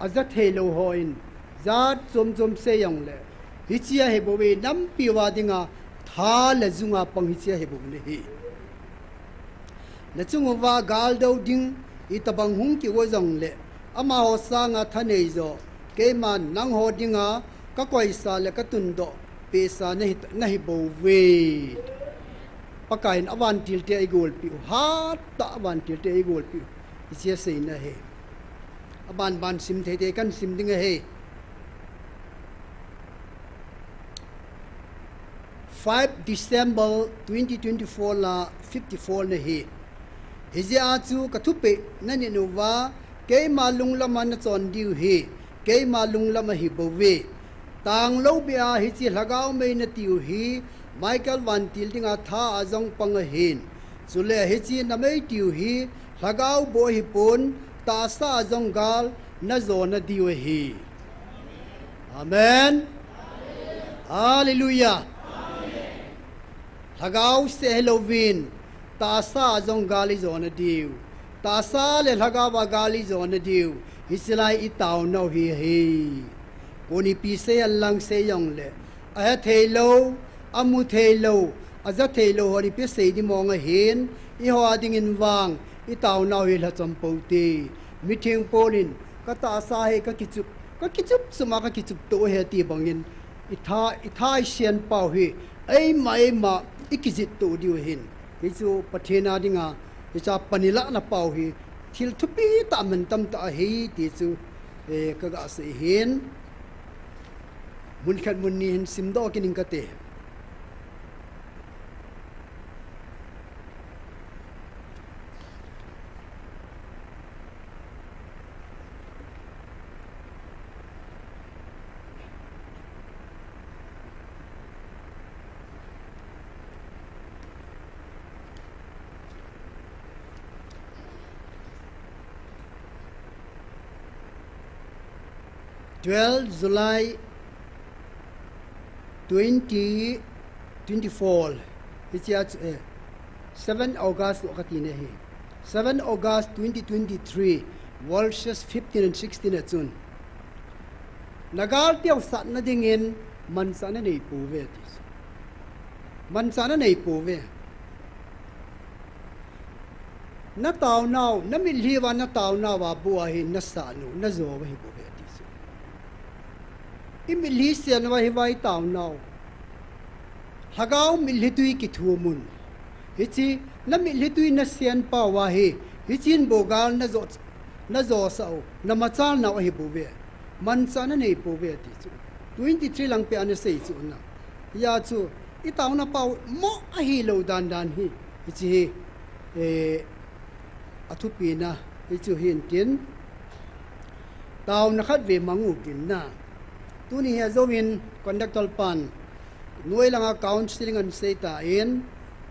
aja thei lou hon jat chom chom sei jongle, hiche ahi bouve, nampi uva dinga tha le junga pang hiche ahi bouve ahi. Nachung uva gal dou ding itobang hung kigo jongle, amaho sanga thanei jo keiman nangho dinga ka koisa le ka tundoh pehsa nahi, nahi bouve. Pakaiyin avantilte eigolpeh u, hattah avantilte eigolpeh u, hiche aseina ahi. Aban ban sim thei thei kan sim ding ahi. Five December twenty twenty-four la fifty-four na hi. Hijeh a chu ka thupeh na nit uva, keima lunglam a na chon diu hi, keima lunglam ahi bouve. Tanglou beh a hiche lhagao mei na tiu hi, Michael vantil dinga tha a jong pang ahin. Chule hiche na mei tiu hi, lhagao bou ahi pon, tahsa a jong gal na jo na diu ahi. Amen. Hallelujah. Lhagao seh hilou vin, tahsa a jong gal i jo na diu. Tahsa le lhagao a gal i jo na diu. Hiche lai i taonau hi ahi. Koni pi sei hen lang sei jong le, ahe thei lou, amu thei lou, aja thei lou hon ipi sei di mong ahin, eiho a dingin vang, i taonau hi lhachom pou te. Mitheng pon in, ka tahsa hi ka kichup, ka kichup sum a ka kichup to ahi ti bangin, i tha, i tha i sian pau hi, eima, eima, i kijih to diu ahin. Hichu Pathen a dinga, hicha pan i lah na pau hi, thil thupi tah man tam tah ahi ti chu, eh, ka ga sei hin. Mun khat mun ni hin sim doh kit ing kate. Twelve July twenty twenty-four. Hichea chu, eh, seven August lo kati na hi. Seven August twenty twenty-three, verses fifteen and sixteen a chun, na gal teu satna dingin manchah na nei pouve ti. Manchah na nei pouve. Na taonau, na mitlhi uva na taonau a bou a hi na sah u, na jo u ahi bouve ti chu. I mitlhi sian uva hi vai taonau. Lhagao mitlhi tui kithum un. Hiche, na mitlhi tui na sian pau a hi, hichin bou gal na jo, na jo sah u, na machal nau ahi bouve. Manchah na nei pouve ti chu. Twenty-three lang peh a na sei chu na. Hia chu, i taona pau mo ahi lou dan dan hi. Hiche hi, eh, a thupi na, hichu hin tin. Taona khat ve mang u tin na. Tuni hi a jouvin conductor pan, noi langa counseling an sei tan,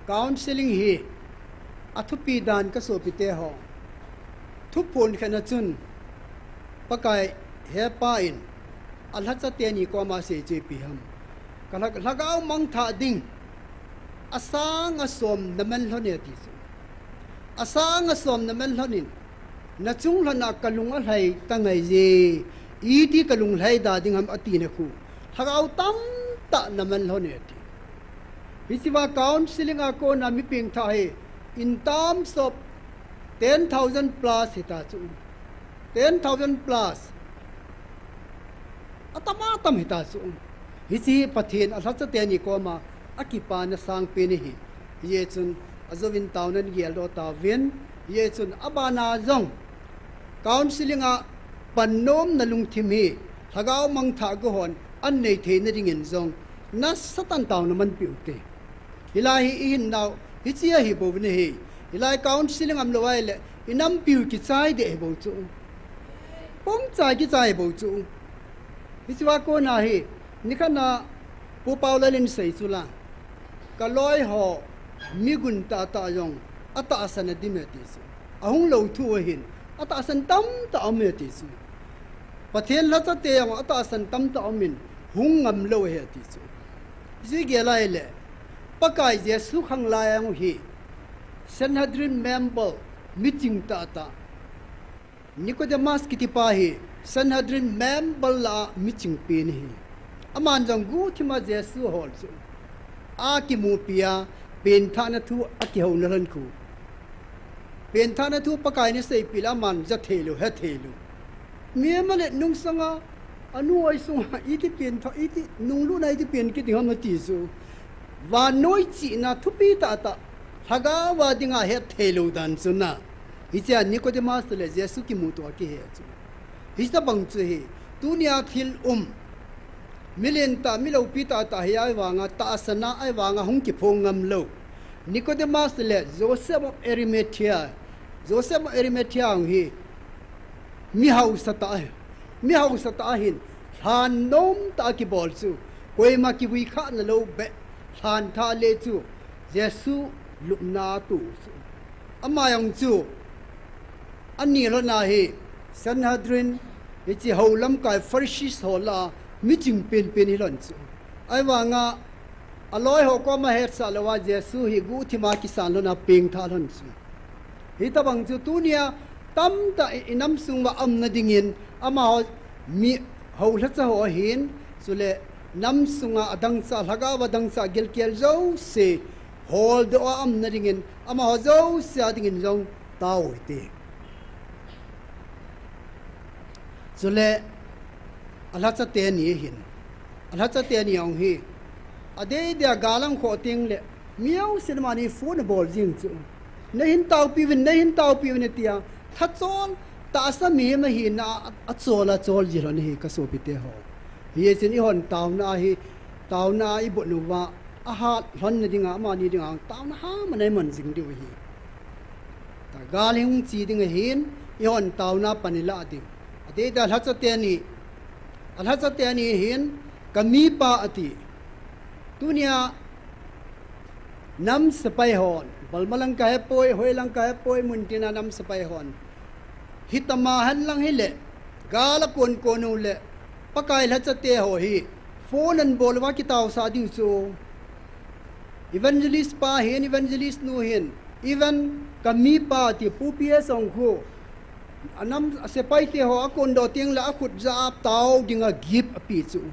counseling hi a thupi dan ka sopi te ho. Thuphon khat na chun, Pakai hepa in, a lhacha teni koma sei chu ipi ham. Ka lha-, lhagao mangthah ding, asang asom na man lhon e ti chu. Asang asom na man lhon in, na chung lhon a ka lung alhai ta ngai je, iti ka lung lhai da ding ham ati na khu. Lhagao tamtah na man lhon e ti. Hichea counseling a kona mi pengthah hi, in terms of ten thousand plus hita chu. Ten thousand plus. Atam atam hita chu. Hiche hi Pathen a lhacha teni koma a kipana sangpen ahi. Hijeh chun a jouvin taona in geldoh tauvin. Hijeh chun abana jong counseling a pan nom na lungthim hi lhagao mangthah go hon an nei theina dingin jong nasatah in taona manpeh u te. Hilai hi i hin nau, hiche ahi bou na hi. Hilai counseling um lou ahile, i nampiu kichai deh ahi bou chu. Pung chai kichai ahi bou chu. Hichea kona hi, nikhat na Pu Paulal in sei chu la. Ka loi ho, mi gun tahtah jong, atahsan a dim e ti chu. Ahung lou thu ahin, atahsan tamtah um e ti chu. Pathen lhacha te jong, atahsan tamtah um in, hung ngam lou ahi ti chu. Hijeh a ahile, Pakai Jesu khang lai a hi, Sanhedrin member, mi ching tahtah. Nicodemus kiti pa hi, Sanhedrin member lah a mi ching pen ahi. Aman jong guhthim a Jesu ahol chu. A kimupi a, penthahna thu a kihouna lhon khu. Penthahna thu Pakai in aseipeh le aman ja thei lou, he thei lou. Mihem a le nungsang a, anu oi sunga, iti pen tha, iti nunglutna iti pen kit ding ham ati chu. Vannoi chihna thupi tahtah, lhagao a dinga het thei lou dan chu na. Hichea Nicodemus le Jesu kimuto a kihe chu. Hitabang chu hi, tunia thil um, milen tah, miloupi tah tah hi ahivanga, tahsan a ahivanga hung kiphong ngam lou Nicodemus le Joseph of Arimathea, Joseph of Arimathea hung hi, mi hausa tah, mi hausa tah ahin, lhan nom tah a kibol chu, koima kivui khah na lou beh, lhan tha le chu, Jesu lupna tu chu. Ama jong chu, ani lhon a hi, Sanhedrin, hiche hou lamkai Pharisees ho lah a, miching penpen hi lhon chu. Ahivanga, aloi ho koma hetsah louva Jesu hi guhthima kisan lhon a pengthah lhon chu. Hitabang chu tunia tamtah i, i nam sung uva umna dingin, amaho mi houlhacha ho ahin, chule nam sunga adangchah, lhagao va dangchah gilkel jouse, holdoh a umna dingin, amaho jouse a dingin jong tao hite. Chule, alhacha teni hin, alhacha teni jong hi, adei dia gal ahung khoh tengle, mi jousen amani phone abol jing chu. Neihin taopiuvin, neihin taopiuvin atia, thachol, tahsa mihem ahina a, achol a chol ji lhon ahi kasopite ho. Hichun eihon taona ahi, taona a ibon uva, ahat lhonna dinga, amani dinga, taona hama neiman jing diu ahi. Gal hi hung che ding ahin, eihon taona pan ilah diu. Adei dia alhacha teni, alhacha teni hin, kamipa ati. Tunia, nam sepai hon, Balma lang kahepoi, hoi lang kahepoi, muntina nam sepai hon. Hitama henlang hile, gal akon kon uleh, Pakai lhachate ho hi, phone anabol uva kitaosah diu chu. Evangelist pa hin, evangelist nu hin, even kamipa ti Pu P S jong khu, anam, asepaite ho akondoh tengle akhut jah a tao dinga gift ape chu.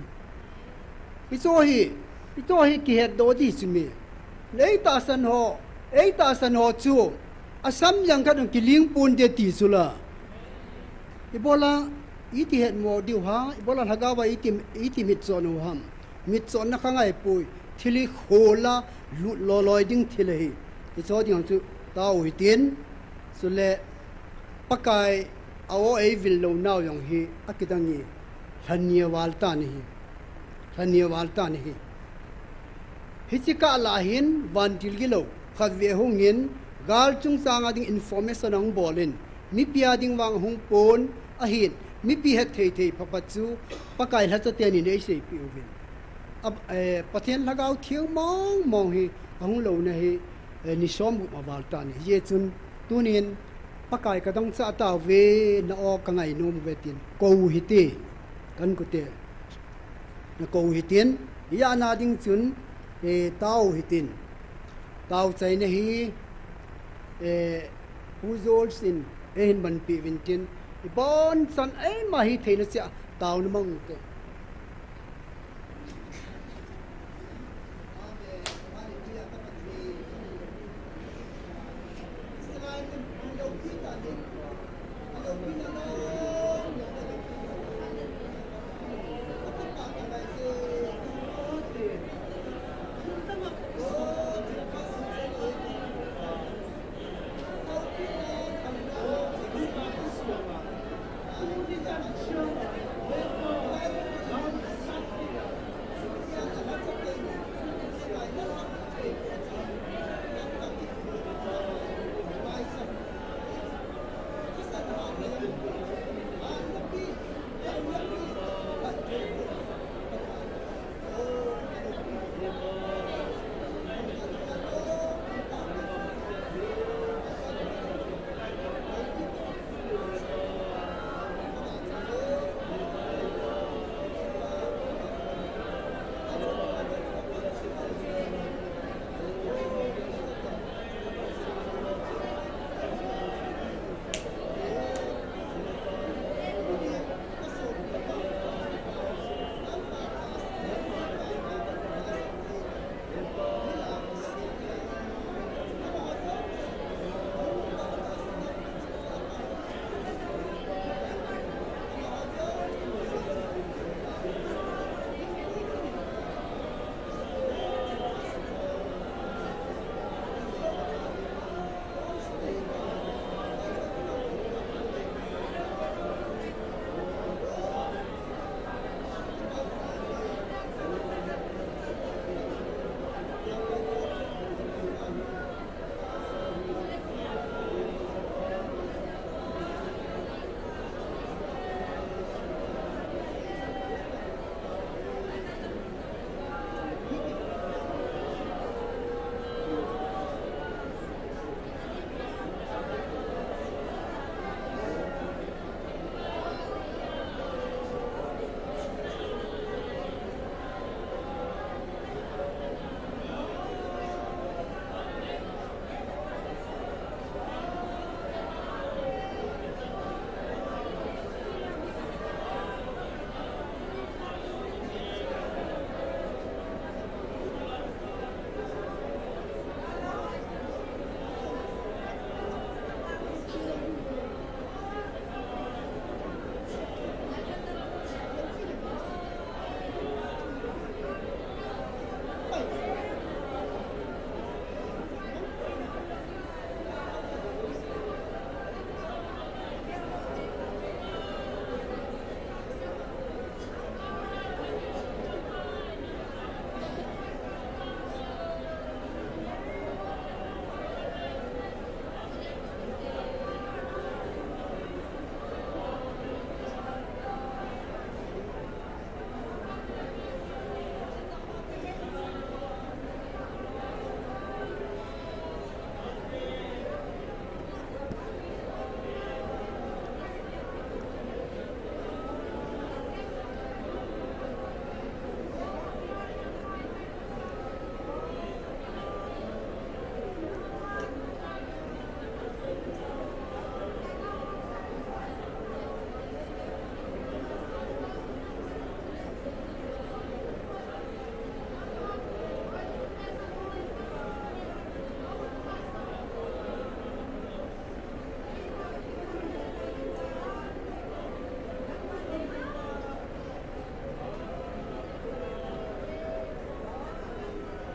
Hicho hi, hicho hi kihetdoh ding chu mi. Eitahsan ho, eitahsan ho chu, asam jang khat hung kiling ponte ti chu la. Ibola, iti hetmo diu ham, ibola lhagao va iti, iti mitchon u ham. Mitchonna khangaipoi, thil hi khola, lut loloi ding thil ahi. Hicho ding chu, tao hitin, chule, Pakai, a-o eivil lounau jong hi, akidang e, lhani aval tan ahi. Lhani aval tan ahi. Hiche kah lah hin, vantil gilou, khatvei hungin, gal chungchang a ding information ahung bolin, mipi a ding vang ahung pon, ahin, mipi hetthei thei phapat chu, Pakai lhacha tenin eiseipeh uvin. A, eh, Pathen Lhagao Theng mong mong hi, ahung louna hi, eh, ni som gup aval tan ahi. Hijeh chun, tunin, Pakai kadangchah tauve, na-o kangainom uve tin, kou hite, kakou te, nakou hitin, hijeh a ding chun, eh, tao hitin, taochaina hi, eh, Pu Joel sin, eihin manpeh uvin tin, ibonchan eima hitheina cheh a, taona mang ute.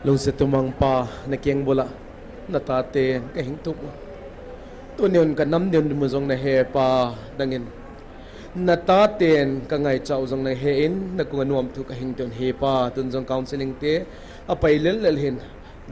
Lungset tumang Pa, na keng bula, na taten ka hing tup. Tuni hun ka nam ding mu jong na he Pa, nangin. Na taten ka ngaicha u jong na he in, na kung a nuam thu ka hing tun he Pa, tun jong counseling te, a pai lel lel hin,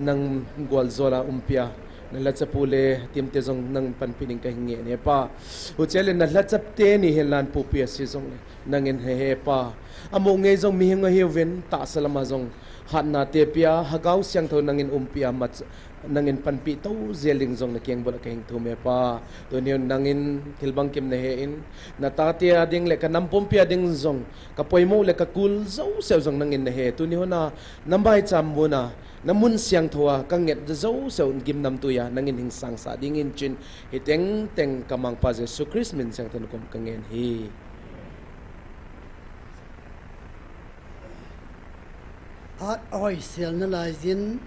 nang gual zola umpia, na lhacha pu le, tim te jong nang panpi ning ka hing nge ne Pa. Huche le na lhacha te ni hin lan pu pia si jong le, nangin he he Pa. Amu ngei jong mi hing a hiuvin, tahsa lama jong, hatna te pia, Lhagao Siangthou nangin umpia, mat, nangin panpi to, jel ding jong na keng bula ka hing thum e Pa. Tuni hun nangin thil bangkim na he in, na tate a ding le ka nam pumpi a ding jong, ka poimo le ka kul jouse u jong nangin na he. Tuni hun a, na maicham mun a, na mun siangthou a, ka nget jouse u gimnamtui a, nangin hing sangsah ding in chin, hi teng teng ka Mangpa Jesu Christ min siangthou in kum ka ngen hi. At oi, sel na lai jin,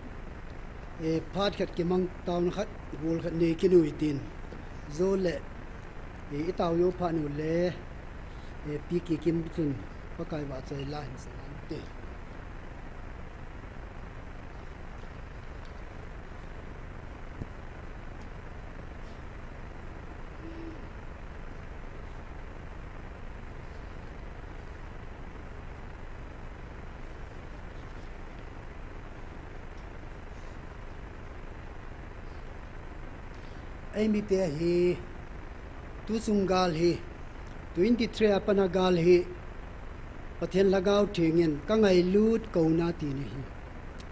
eh, phat khat kimang tauna khat, gol khat nei kinu itin. Zo le, eh, i tau yo phat nu le, eh, Pi Kikim chun, Pakai vahchoi la hin sa nante. Ei mite hi, tu chung gal hi, twenty three a pat a gal hi, Pathen Lhagao Theng in ka ngailut kouna ti ni hi.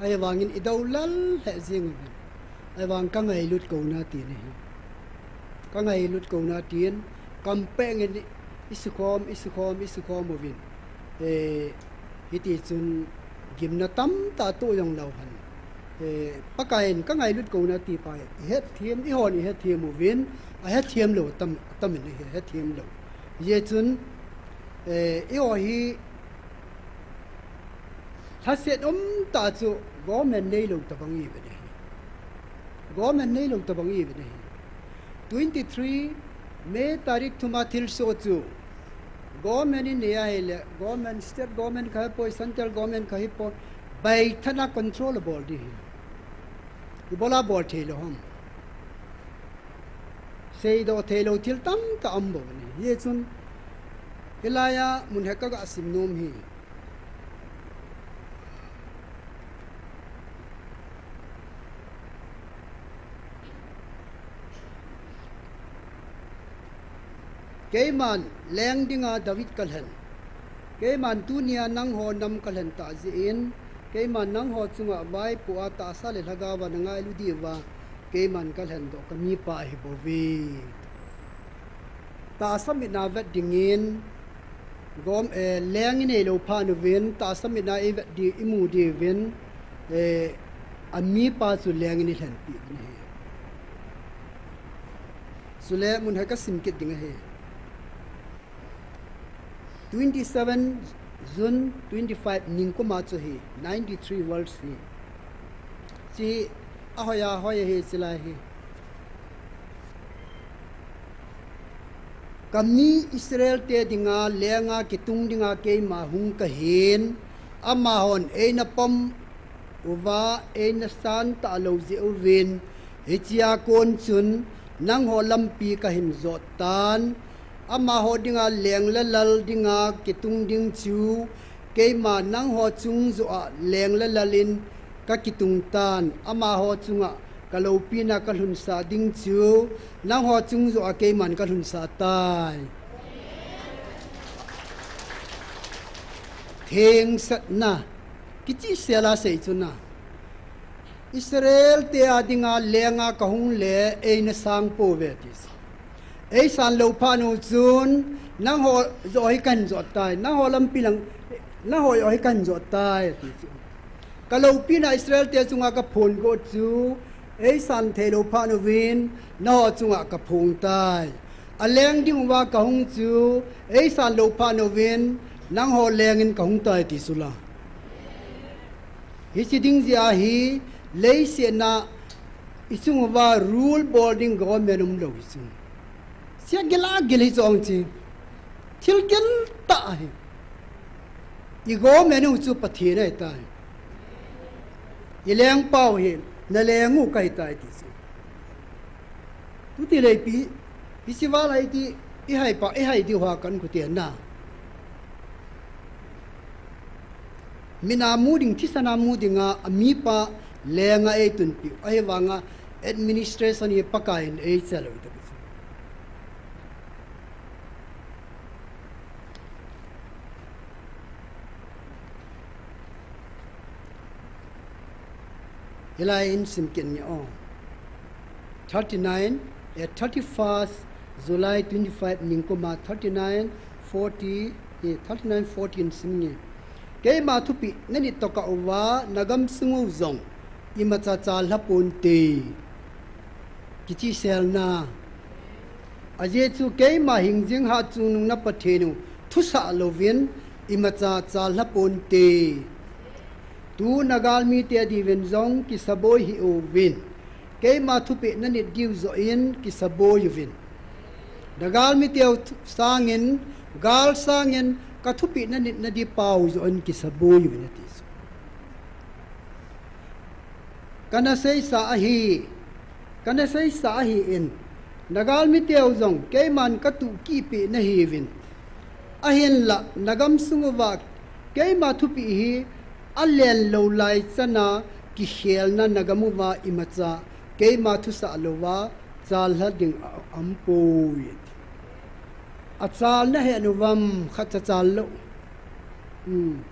Ahivangin i dou lal lheh jing uvin. Ahivang ka ngailut kouna ti ni hi. Ka ngailut kouna tin, kam peng in i sukhom, i sukhom, i sukhom uvin. Eh, hiti chun gimna tamtah tu jong lou hen. Eh, Pakai in ka ngailut kouna ti pa, i hetthem, i hon i hetthem uvin, a hetthem lou tam, tam in i hetthem lou. Hijeh chun, eh, i ho hi, lhaset um tah chu government neilou tabang ive ne hi. Government neilou tabang ive ne hi. Twenty three May tarik thum a thilsoh chu government in nei ahile, government, state government kha hipoi, central government kha hipoi, baitha na control abol ding hi. Ibola bol thei lou ham. Seidoh thei lou thil tamtah um bou ne. Hijeh chun, hilai a mun hi ka ga sim nom hi. Keiman leng dinga David ka lhen. Keiman tunia nangho nam ka lhen tah jeh in, keiman nangho chunga vaipoh a tahsa le lhagao va na ngailu diuva, keiman ka lhen doh ka mipa ahi bouve. Tahsa mitna vet dingin, gom, eh, leng i neilou phat uvin, tahsa mitna i vet di, i mu diuvin, eh, a mipa chu leng in i lhenpi uvin ahi. Chule mun hi ka sim kit ding ahi. Twenty seven June twenty five nikum a chu hi, ninety three words hi. Chi ahoi ahoi ahi chilai hi. Ka mi Israel te dinga lenga kitung dinga keima hung kahin, amahon eina pom uva, eina san talou jeh uvin, hichea kon chun nangho lampi kahin jot tan, amaho dinga leng le lal dinga kitung ding chu, keima nangho chung joh a leng le lal in ka kitung tan, amaho chunga ka loupina ka lhunsah ding chu, nangho chung joh a keiman ka lhunsah tai. Thengsahna, kichihsel a sei chu na. Israel te a dinga lenga ka hung le eina sang pouve ti chu. Ei san lou phat nu chun, nangho joh hi kahin jot tai, nangho lampi lang, nangho joh hi kahin jot tai, ti chu. Ka loupina Israel te chunga ka phong got chu, ei san thei lou phat uvin, nangho chunga ka phong tai. A leng ding uva ka hung chu, ei san lou phat uvin, nangho leng in ka hung tai ti chu la. Hiche ding jeh a hi, leiset a i chung uva rule bol ding government umlou hi chu. Sia gel a gel hi chu ong chi. Thil gel tah ahi. I government u chu Pathen ahi tai. I lengpau hi, na leng u kahi tai ti chu. Tuti le ipi, ipi chi val ai ti, i hai pa, i hai diu ha kan kute na. Mina mu ding, thisan a mu ding a, a mipa lenga ei tunpiu. Ahivanga administration hi Pakaiyin ei chelou ta. Hilai in sim kit ni o. Thirty-nine, eh, thirty-first July twenty-five ningkuma thirty-nine forty, eh, thirty-nine forty in sim ni. Keima thupeh nanit tokah uva, nagam sung u jong imacha chalha ponte. Kichi selna. Ajeh chu keima hingjing hatchungnung na Pathen u thusah louvin imacha chalha ponte. Tu nagalmite diuvin jong kisaboi hih uvin. Keima thupeh nanit diu joh in kisaboi uvin. Nagalmite u thu-, sangin, gal sangin, ka thupeh nanit nadi pau joh in kisaboi uvin ati. Kana seisa ahi, kana seisa ahi in, nagalmite u jong keiman katuh kipeh nahiuvin. Ahinla, nagam sung uva keima thupeh hi alen lou lai chana kikhelna nagam uva imacha keima thusah louva chalha ding a-, aumpoi. Achal nahet uvam, khatcha chal lou. Hmm.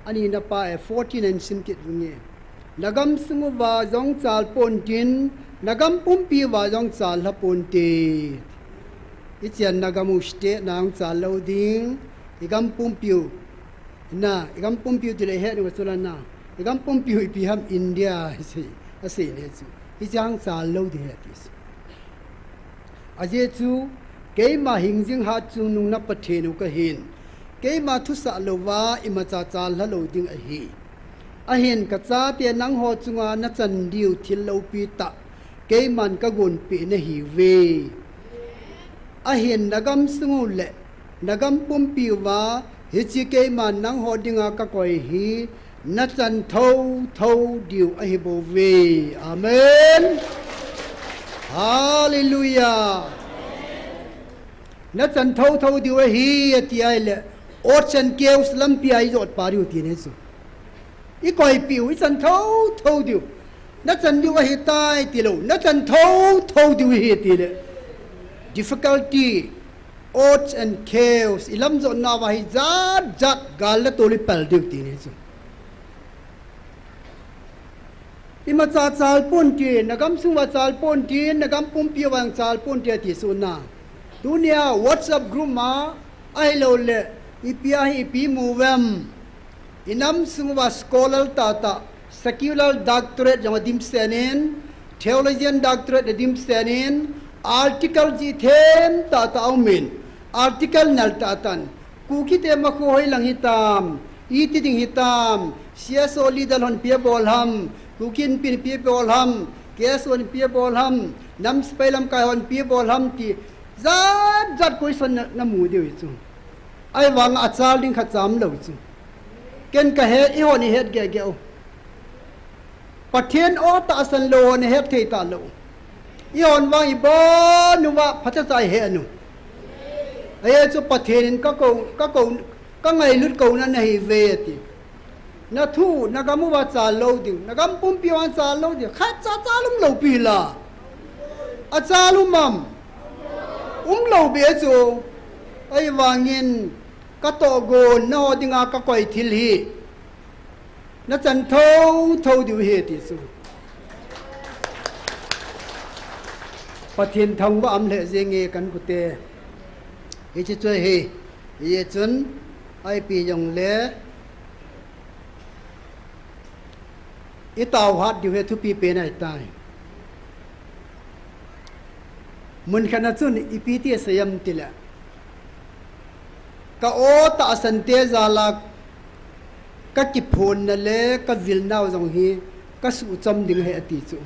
Ani na pa e, fourteen in sim kit nge. Nagam sung uva jong chal pontin, nagam pumpi uva jong chalha ponte. Ichan nagam u state na jong chal lou ding, igam pumpiu. Na, igam pumpiu tile het u chula na. Igam pumpiu ipi ham India, asei, asei le chu. Ichang chal lou ding he ati. Ajeh chu, keima hingjing hatchungnung na Pathen u kahin. Keima thusah louva imacha chalha lou ding ahi. Ahin kachate nangho chunga nachan diu thil loupi tah keiman kagonpeh nahiuve. Ahin nagam sung u le nagam pumpi uva hiche keiman nangho dinga kakoi hi nachan thotho diu ahibouve. Amen. Hallelujah. Nachan thotho diu ahi ati ahile, ocean caves lampi a ijot pa diu ti ne chu. Ikoipeh u, ichan thotho diu. Nachan diu ahitai tilou, nachan thotho diu ahi tile. Difficulty, odds and chaos, ilamjot nauva hi jat jat gal le tol ipel diu ti ne chu. Imacha chal ponte, nagam sung uva chal ponte, nagam pumpi uva jong chal ponte ati suna. Tunia WhatsApp group ma, ahilouleh, ipi ahi ipi mu uvem. Inam sung uva scholar tahtah, secular doctorate jong adimset in, theologian doctorate adimset in, article jih them tahtah aumin, article nal tahtah in, Kukite makhu hoilang hitam, iti ding hitam, C S O leader hon ipi abol ham, Kuki Inpi ipi abol ham, K S O ipi abol ham, nam sepai lamkai hon ipi abol ham ti, jat jat question na, namu diu chu. Ahivang achal ding khat cha umlou chu. Ken kahet, eihon ihet gege u. Pathen o tahsan lou hon ihet thei talou. Eihon vang ibon uva phatecha ihe u. Ajeh chu Pathen in kakou, kakou, kangailut kouna nahiuve ati. Nathu, nagam uva chal lou ding, nagam pumpi uva chal lou ding, khatcha chal umlou pi la. Achal um am? Umlou be chu. Ahivangin katohgon naho dinga kakoi thil hi nachan thotho diu ahi ti chu. Pathen thangvah um lheh jenge kan kute. Hiche chu ahi, hichun ipi jongle itao hat diu hi thupi pen ahitai. Mun khat a chun ipi ti asei em tile, ka o tahsan te jal a kakiphonna le kavilnau jong hi kasuhchom ding ahi ati chu.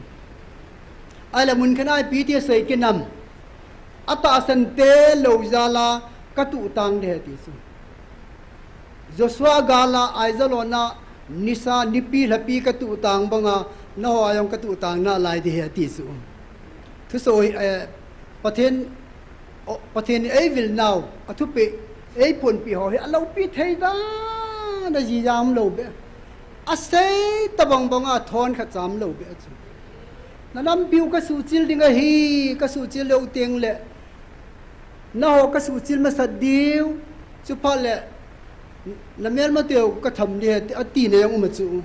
Ahile mun khat a ipi ti asei kit em, atahsan te lou jal a katuhtang ding ahi ati chu. Joshua gal a Ai jalona Nisa, nipi, hlapi katuh tang banga, naho a jong katuh tang nalai ding ahi ati chu. Thuso, eh, Pathen, o, Pathen in eivil nau, athupeh, eiphonpeh ho hi aloupi thei dan, ajijam lou beh. Asei tabang banga thon khat cham lou beh chu. Nalampiu kasuhchil ding ahi, kasuhchil lou teng le. Naho kasuhchil masat diu, chuphat le, namelmateu katham ding ahi, ati na jong um a chu.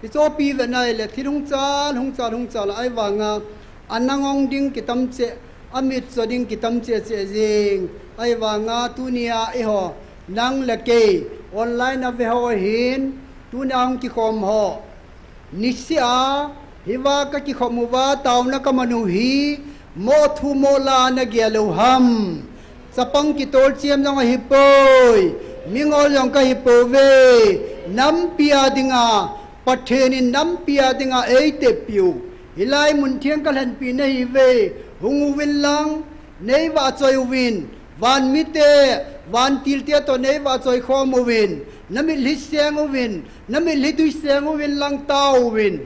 Ichopi ve nai le, thil hung chal, hung chal, hung chal, ahivanga, anangong ding kitam cheh, amit cho ding kitam cheh cheh jing, ahivanga, tunia eiho, nang le kei, online a ve ho hin, tunia hung kikhom ho. Niseh a, hiva kakikhom uva taona kaman u hi, moh thu moh la nagel lou ham. Chapang kitol chiam jong ahipoi, mingol jong kahipouve, nampi a dinga, Pathen in nampi a dinga eiteppiu. Hilai mun theng kalhenpi nahiuve, hung uvin lang, neivahchoi uvin, van mite, van tilte toh neivahchoi khom uvin, namitlhi seng uvin, namitlhi tui seng uvin lang tao uvin.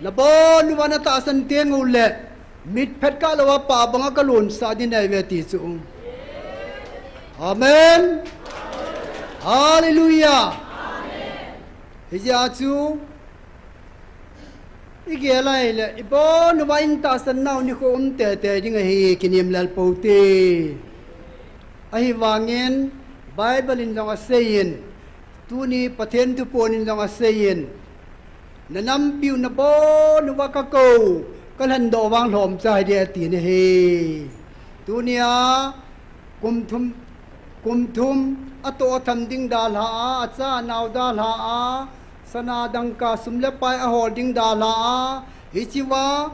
Nabon uva natahsan teng uleh, mitphet kah louva pah banga kalonsah ding nahiuve ti chu. Amen. Hallelujah. Hijeh a chu, igel a ahile, ibon uva itahsan nau nikho um teitei ding ahi, kinem lel pou te. Ahivangin, Bible in jong aseiyin, tuni Pathen thuphon in jong aseiyin, nanampiu nabon uva kakou, kalhendoh vang lhomcha hiding ati nahi. Tunia, kum thum, kum thum, atoh atham ding dalha a, acha anao dalha a, sana dangka sum le pai ahol ding dalha a, hichea,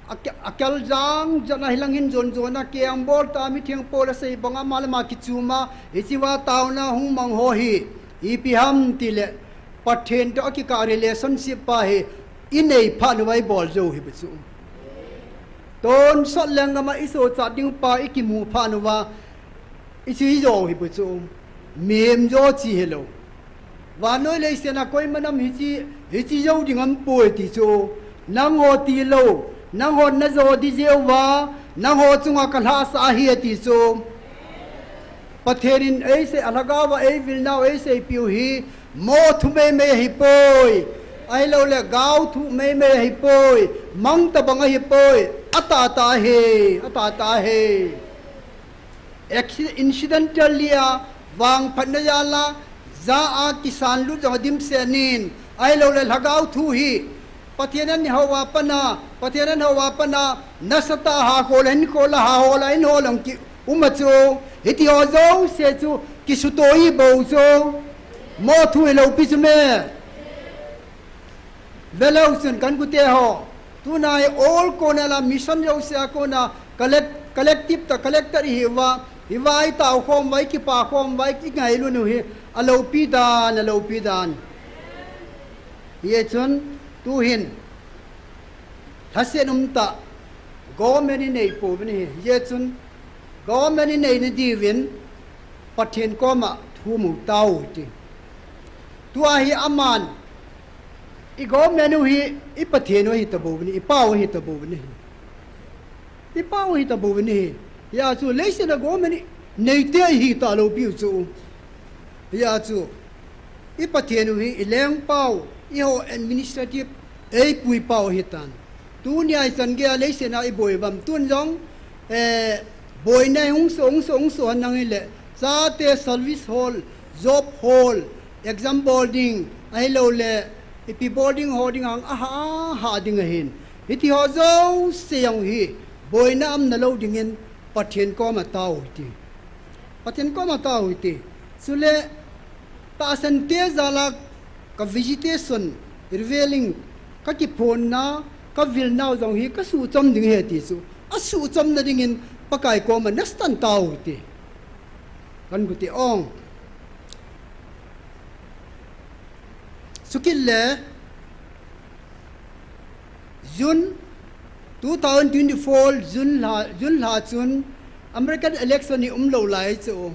ake-, akel jang jana hilang hin jon jona keng bol ta mitheng pol asei banga ama le ama kichuma, hichea taona hung mang ho hi, ipi ham tile, Pathen toh akikah relationship pa hi, inei phat uva ibol jou hi bu chu. Tonsot lenggam a isochat ding pa ikimu phat uva, iche jou hi bu chu. Mihem jo chi hilou. Vannoi leiset a koima nam hiche, hiche jou ding aumpoi ti chu. Nangho tilou, nanghon najo ding jeh uva, nangho chunga kalhahsah ahi ati chu. Pathen in eisei, alhagao a eivil nau eiseipiu hi, moh thu meimei ahipoi. Ahilouleh gao thu meimei ahipoi. Mang tabang ahipoi. Atahtah ahi, atahtah ahi. Acci-, incidentally a, vangphatna jal a, ja a kisan lut jong adimset in, ahilouleh lhagao thu hi, Pathen in eihou a pat a, Pathen in eihou a pat a, nasatah a hakhol, hinkho la, hakhol a, hinkho lang kium a chu, hitiho jouse chu, kisuto hi bou chu, moh thu hilou pi chu me. Velou chun kan gute ho. Tuna hi all kona la mission jouse a kona collect-, collective tah, collected ihiuva. Hiva itao khom uva, ikipa khom uva, ingailut u hi. Aloupi dan, aloupi dan. Hichun, tuhin. Lhasen umtah. Government in inei pouvin ahi. Hichun, government in inei diuvin. Pathen koma thum u tao ti. Tua hi aman, i government u hi, i Pathen u hi tabou vin, i pau hi tabou vin hi. I pau hi tabou vin hi. Hijeh chun, leiset a government i neite hi talou piu chu. Hijeh chun, i Pathen u hi, i lengpau, eiho administrative, eipui pau hitan. Tunia ichan geiya leiset a iboi uvam tun jong, eh, boina hung so, hung so, hung so henlang hile, chate service hol, job hol, exam bol ding, ahilouleh, ipi bol ding ho ding hang, aha, aha ding ahin. Hitiho jouse jong hi, boina umna lou dingin, Pathen koma tao hiti. Pathen koma tao hiti. Chule, tahsan te jal a ka visitation, revealing, ka kiphonna, ka vilnau jong hi ka suhchom ding ahi ti chu. Asuhchomna dingin Pakai koma nasatah in tao hiti. Kan gute ong. Chukit le, June two thousand twenty-four, June lha, June lha chun American election hi umlou lai chu.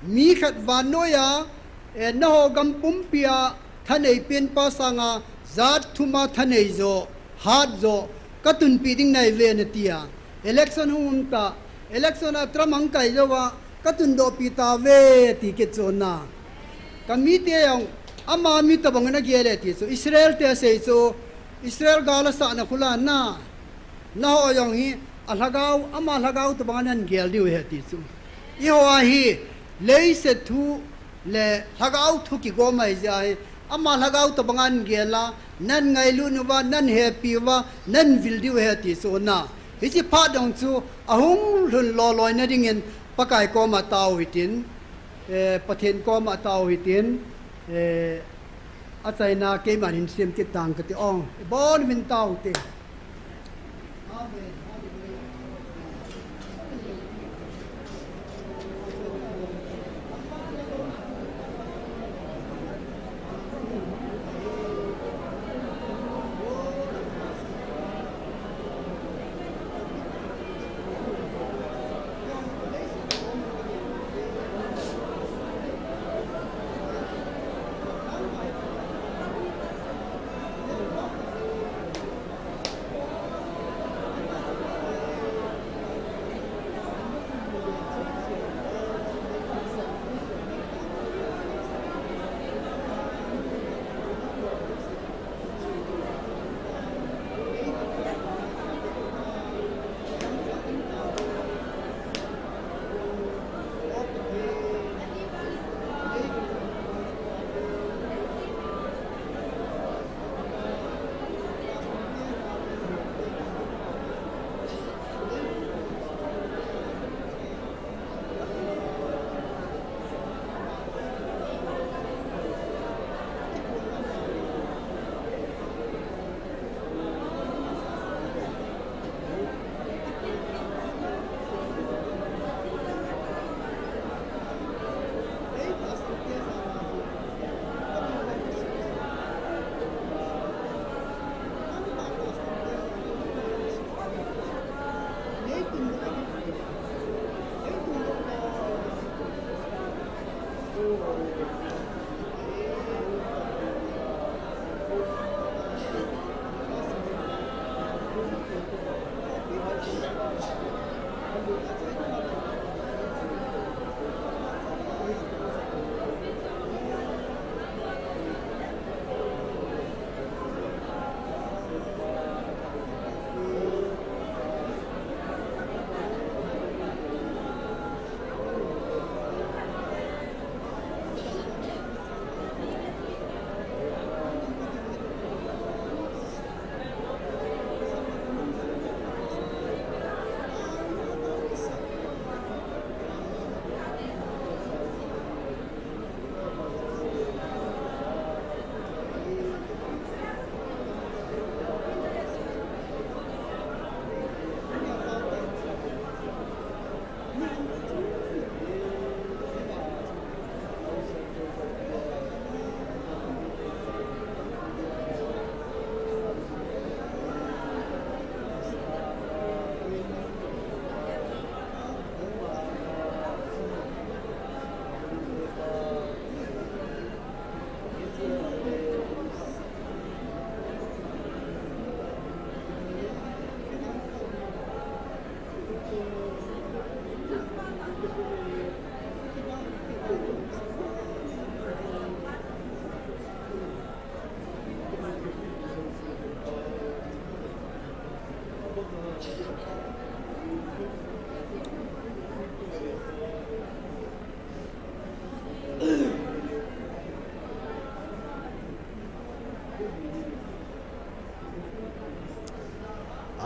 Mi khat vannoiya, eh, naho gam pumpi a, Thanei penpa sanga jat thuma thanei jo, hat jo, katunpi ding naive nati a. Election hung um ta, election a Trump hung kai jouva, katundohpi tauve ti kit chu na. Kamite jong, ama mi tobang in agel e ti chu, Israel te asei chu, Israel gal asahna khu la na. Nangho jong hi, alhagao, ama lhagao tobang a nangel diu ahi ti chu. Eiho a hi, leiset thu le lhagao thu kigom ahi jeh a hi, ama lhagao tobang a nangel a, nangailut uva, nanghepi uva, nangvil diu ahi ti chu na. Hiche phat jong chu, ahung lhun loi loina dingin, Pakai koma tao hitin, eh, Pathen koma tao hitin, eh, achaina keiman hin sem kit tang kati ong. Ibon uvin tao te.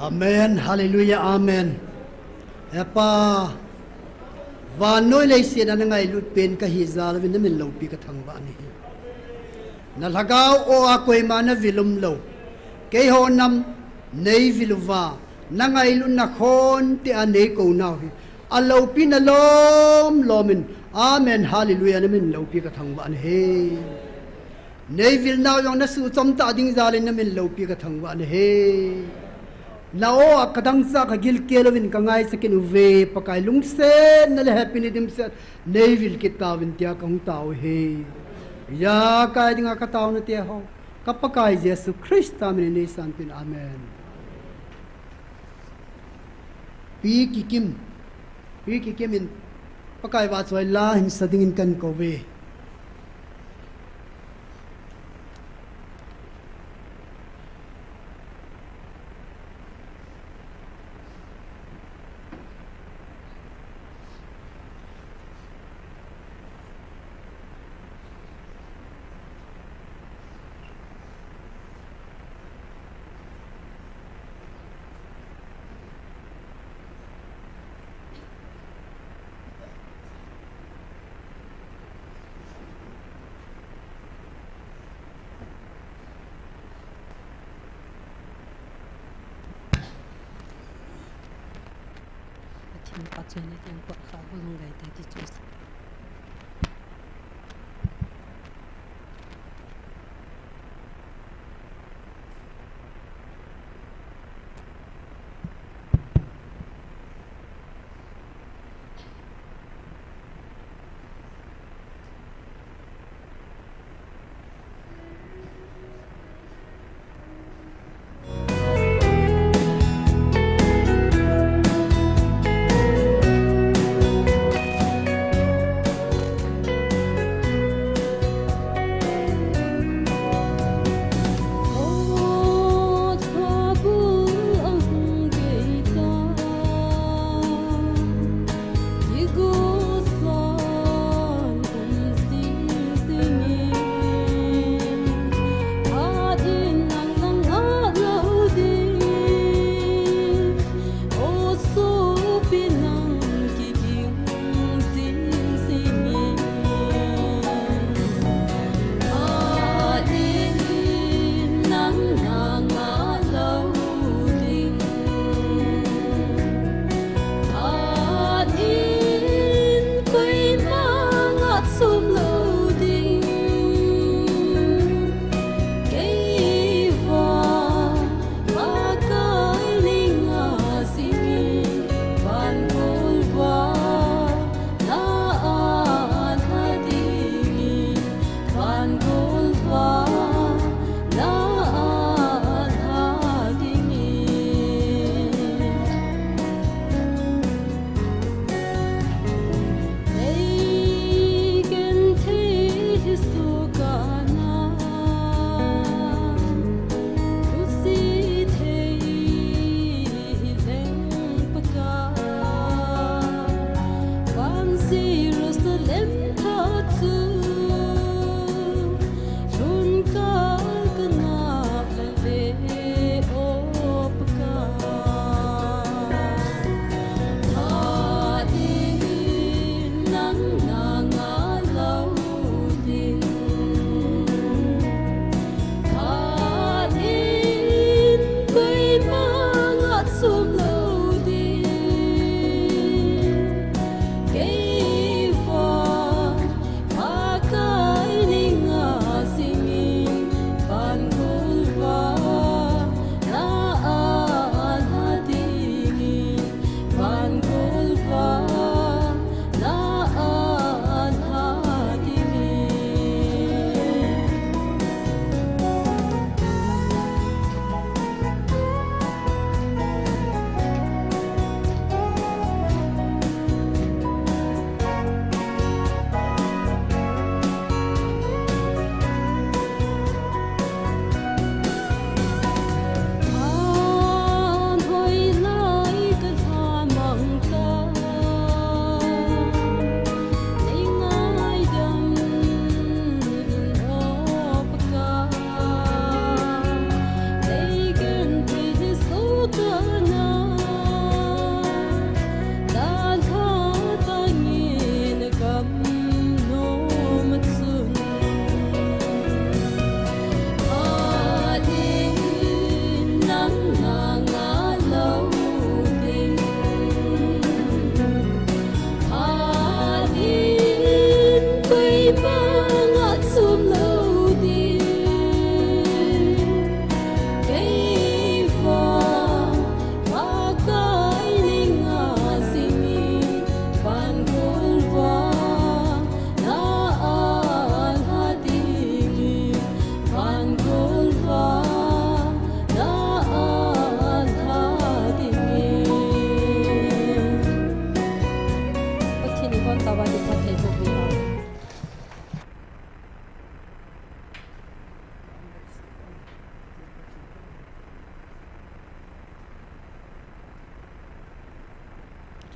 Amen. Hallelujah. Amen. He Pa, vannoi leiset a nangailut pen kahi jal uvin namin loupi kathangvah nahi. Nalhagao o a koima navil umlou. Keiho nam neivil uva, nangailutna khonte a neikounau hi aloupina lomlom in. Amen. Hallelujah. Namin loupi kathangvah nahi. Neivilnau jong nasuhchom tah ding jal in namin loupi kathangvah nahi. Na o a kadangchah kagilkel uvin kangaicha kit uve, Pakai lungsetna le hepina dimset neivil kit tauvin tia kahung tao uve. Ijakai dinga kataona teho, ka Pakai Jesu Christa minin neisanpeh in. Amen. Pi Kikim, Pi Kikim in Pakai vahchoi la hin sa dingin kahin kouve. Pathen phatchomna teng kot kha ho lunggai te ti chu.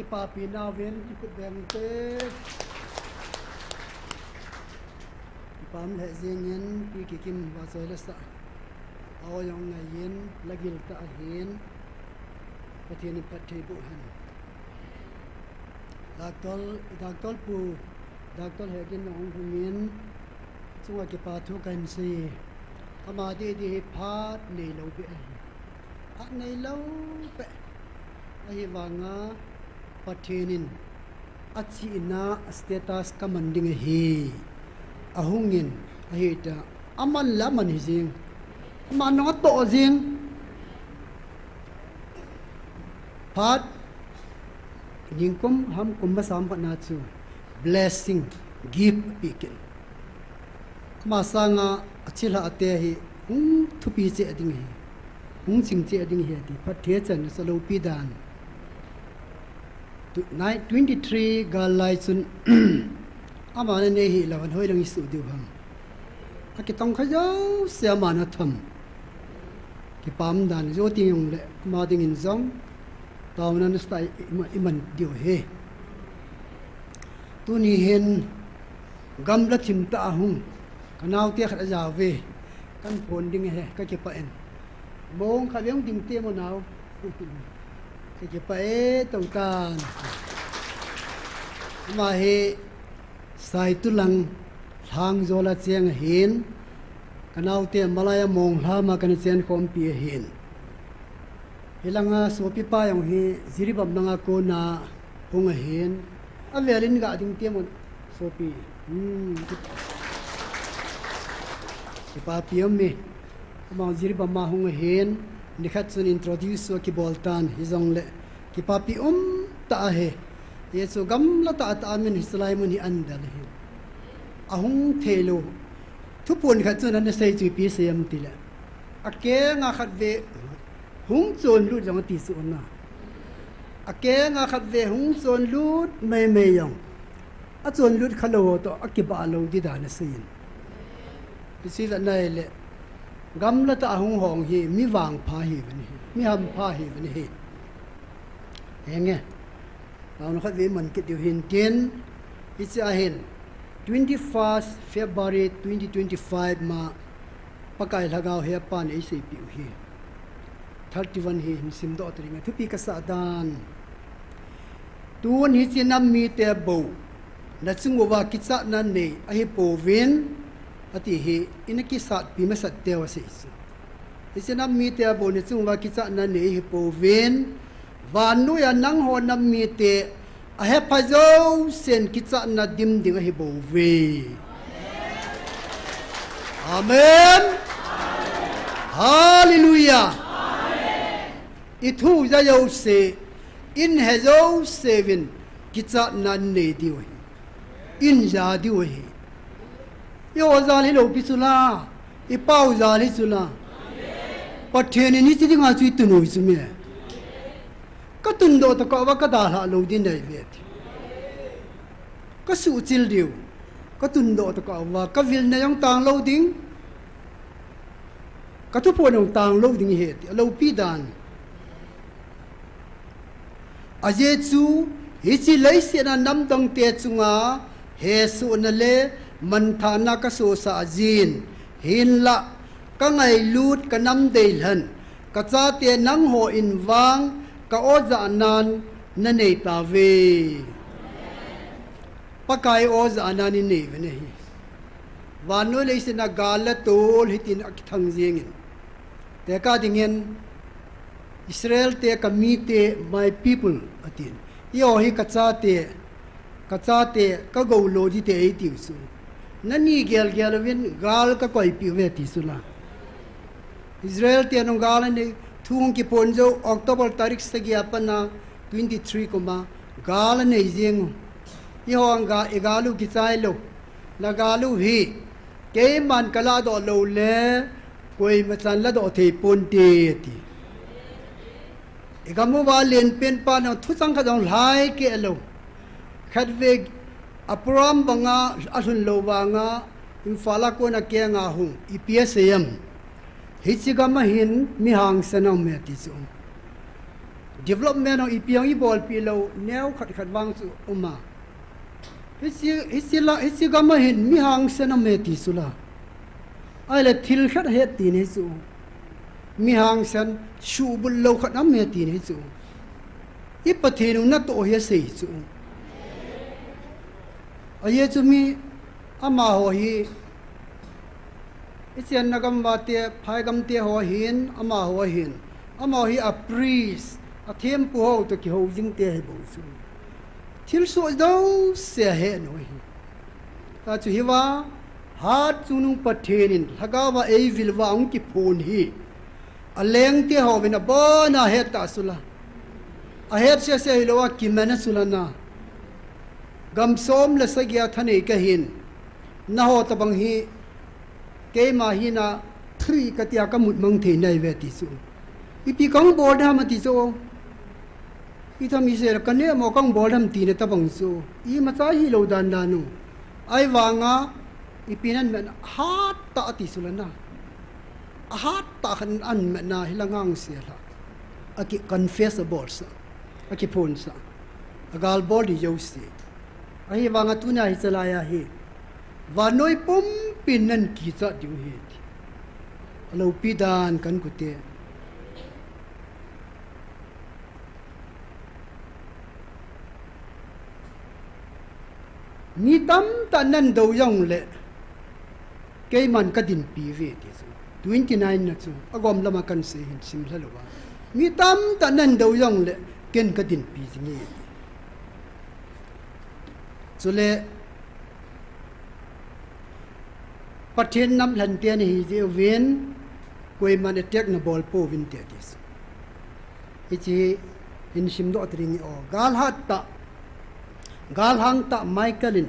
Papi nauvin, kikhut beng te. Kipah lheh jengin, Pi Kikim vachoi le sah. Aw jong ngaiyin, lagil tah ahin. Pathen in phatthei boh hen. Doctor, Doctor Pu, Doctor Hegin jong hung in, chunga kipa thu kahin sei. Ama didi hi phat neilou beh ahi. Phat neilou beh. Ahivanga Pathen in achihna status kaman ding ahi. Ahungin, ahitia, aman le aman hi jing. Aman nong atoh jing. Phat, ningkum ham kum masang phat na chu blessing, gift pi kin. Ama sanga achilhah te hi hung thupi cheh ding ahi. Hung ching cheh ding ahi ati. Phatthei chan sa loupi dan. Tu, nine, twenty-three gal lai chun ama nanei hilou, hoilang isuh diu ham. Akitong kha jouse aman atham. Kipah dan jo ti jongle ama dingin jong taona nasatah a iman, iman diu ahi. Tuni hin gamla thim tah a hung, kanaote khat ajao ve, kahin phon ding ahi, kakipah in. Mong khat veng ding te mo nao. Kakipah e, toutan. Ama hi Saitulang Lhangjola cheng ahin, kanaote malaiya Monglhama kana chenkhompi ahin. Hilanga sopipa jong hi Jiribam langa kona hung ahin. Avelin ga ding te mo sopi. Hmm. Kipapi um e. Ama Jiribam a hung ahin. Nikhat chun introduce chu akibol tan hijongle kipapi um tah ahi. Hichu gamla tah tah a min hi salai mun hi an del ahi. Ahung theilou. Thuphon khat chun ana sei chu ipi sei em tile, akenga khat ve hung chonlut jong ati chu na. Akenga khat ve hung chonlut maimai jong, achonlut khalou ho toh akibah lou di dan asei in. Hiche jat nai le, gamla tah a hung hong hi mi vangpha hiuvin ahi, mi hampha hiuvin ahi. Henge. Taona khat ve man kit diu hin tin, hiche a hin, twenty-first February twenty twenty-five ma, Pakai Lhagao hepan eiseipeh u hi. Thirty-one hi hin simdoh ta ding a thupi kasah dan. Tun hiche nam mite bou, nachung uva kichatna nei ahipouvin, ati hi, ina kisatpi masat teu asei chu. Hiche nam mite bou nachung uva kichatna nei ahipouvin, vannoiya nangho nam mite ahepha jousen kichatna dim ding ahibouve. Amen. Hallelujah. Ithu ja jouse, inhe jouseuvin kichatna innei diu ahi. Inja diu ahi. Iho jal hilou pi chula, ipau jal hi chula. Pathen in hiche dinga chu itun u hi chu me. Katundoh tokah uva kadalhah lou ding ahiuve ti. Kasuhchil diu. Katundoh tokah uva kavilna jong tanglou ding, kathuphon jong tanglou ding ahi ti, aloupi dan. Ajeh chu, hiche leiset a namdangte chunga hesohna le manthahna kasohsah jin, hinlah kangailut kanam deilhen, kachate nanghon vang ka-ojahnan nanei tauve. Pakai ojahnan inei uve ahi. Vannoi leiset a gal le tol hitin akithang jengin, tekah dingin, Israel te kamite, my people atin. Eiho hi kachate, kachate, kagoulou dite eitiu chu. Nani gelgel uvin gal kakoipeh uve ti chula. Israel te nung gal anei, thu hung kiphon jou, October tarik sagi a pat a twenty-three kum a gal anei jeng u. Eiho a gal, igal u kichai lou. Nagal u hi keiman kalahdoh loule koimachan lahdoh thei ponte ati. Igam uva lenpen pa nang thuchang khat jong lhai keh lou. Khatvei a program banga alhun lou vanga Imphal a kona kenga hung, ipi asei em? Hiche gam a hin mi hangsan aume ati chu. Development ho ipi hong ibolpi lou, neo khat khat vang chu uma. Hichi, hichi la, hichi gam a hin mi hangsan aume ti chu la. Ahile thil khat het ti nei chu. Mi hangsan, suhbul lou khat aume ti nei chu. I Pathen u natoh hi asei chu. Ajeh chu mi amaho hi, i chenna gam uva te, phai gam te ho hin, amaho hin. Amaho hi a priest, a thempu ho toh kihou jing te hi bou chu. Thilsoh jouse ahe nau hi. Tua chu hiva, hat chungnung Pathen in, lhagao va eivil uva ahung kiphon hi. A lengte hovin abona het ta chu la. Ahet sese hilou a kiman a chu la na. Gam som le sagi a thanei kahin. Nangho tabang hi keima hina three katia kamut mang thei nai ve ti chu. Ipi kahung bol dem ati chu. Itham isei le kaneh mo kahung bol dem tina tabang chu. Imacha hilou dan dan u. Ahivanga ipi nan man hat ta ati chu la na. Ahat ta khan an man na hi la ngang se la. Aki confess abol sa. Aki phon sa. Agal bol di jouse. Ahivanga tunia hi chalai a hi. Vannoi pumpin nan kicha diu hi. Alopi dan kan kute. Mi tamtah nan dou jongle, keiman kadinpi uve ti chu. Twenty nine na chu, agom lama kan sei hin sim lha louva. Mi tamtah nan dou jongle, ken kadinpi jinge ti. Chule, Pathen nam lhante nahi jeh uvin, koiman attack nabol pouvin te ti chu. Hiche hin simdoh ta ding ahi. Gal hat tah, gal hang tah Michael in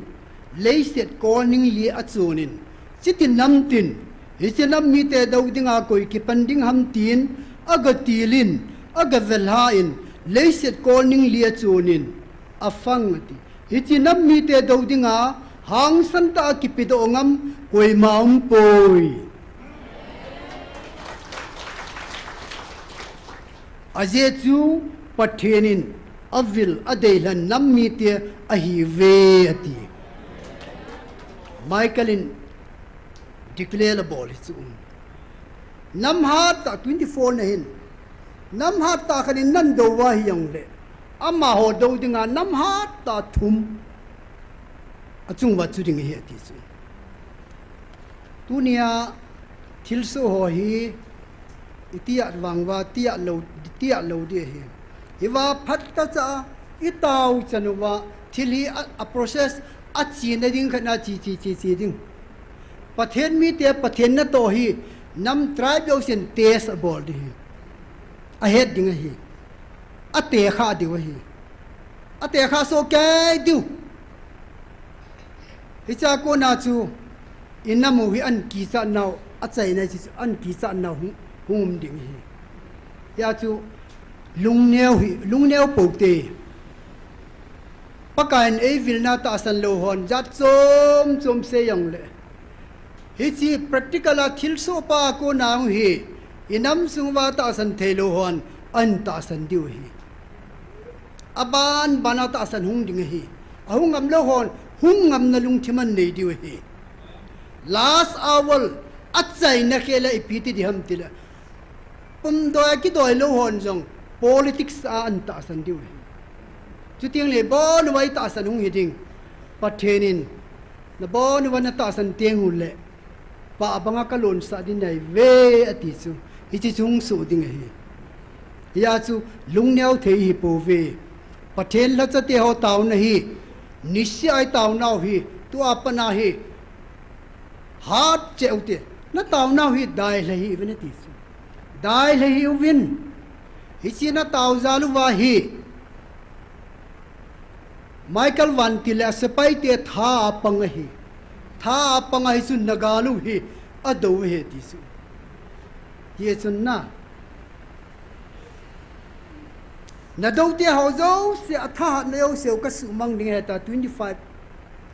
leiset kol ning li achonin, chiti nam tin, hiche nam mite dou dinga koi kipan ding ham tin, aga tilin, aga velha in, leiset kol ning li achonin, afang ati. Hiche nam mite dou dinga hangsan tah a kipedoh ngam koima umpoi. Ajeh chu Pathen in avil adeilhen nam mite ahiuve ati. Michael in declare abol hi chu. Nam hat tah twenty four na hin. Nam hat tah khat in nan dou uva hijongle. Amaho dou dinga nam hat tah thum. Achung uva chu ding ahi ati chu. Tunia thilsoh ho hi, iti a vang uva, tia lou, tia lou di ahi. Hiva phat tah cha, itao chan uva, thil hi a, a process, achena ding khat na chi, chi, chi, chi ding. Pathen mite, Pathen natoh hi, nam tribe jousen test abol di ahi. Ahet ding ahi. Atekha diu ahi. Atekha soh kei diu. Hichea kona chu, inam u hi an kichat nau, achaina chu an kichat nau hung, hung um ding ahi. Hia chu, lungneo hi, lungneo pou te. Pakaiyin eivilna tahsan lou hon, jat chom chom sei jongle. Hiche practical a thilsoh pa kona hung hi, inam sung uva tahsan thei lou hon, an tahsan diu ahi. Aban ban a tahsan hung ding ahi. Ahung ngam lou hon, hung ngamna lungthim an nei diu ahi. Last hour, achaina khel a ipi ti di ham tile. Pumdoi a kidoi lou hon jong, politics a an tahsan diu ahi. Chuteng le, bon uva itahsan hung hi ding. Pathen in, nabon uva natahsan teng ule. Pa banga kalonsah ding nahiuve ati chu. Hiche chu hung soh ding ahi. Hia chu lungneo thei hi pouve. Pathen lhacha te ho taona hi. Niseh a itaonau hi. Tua pat a hi. Hat cheh u te. Nataonau hi dailha hih uvin ati chu. Dailha hih uvin. Hiche natao jal uva hi. Michael vantil le asepai te tha apang ahi. Tha apang ahi chun nagal u hi adou ahi ti chu. Hichun na. Nadou te ho jouse, athahatna jouse u kasuhmang ding ahi ta twenty five,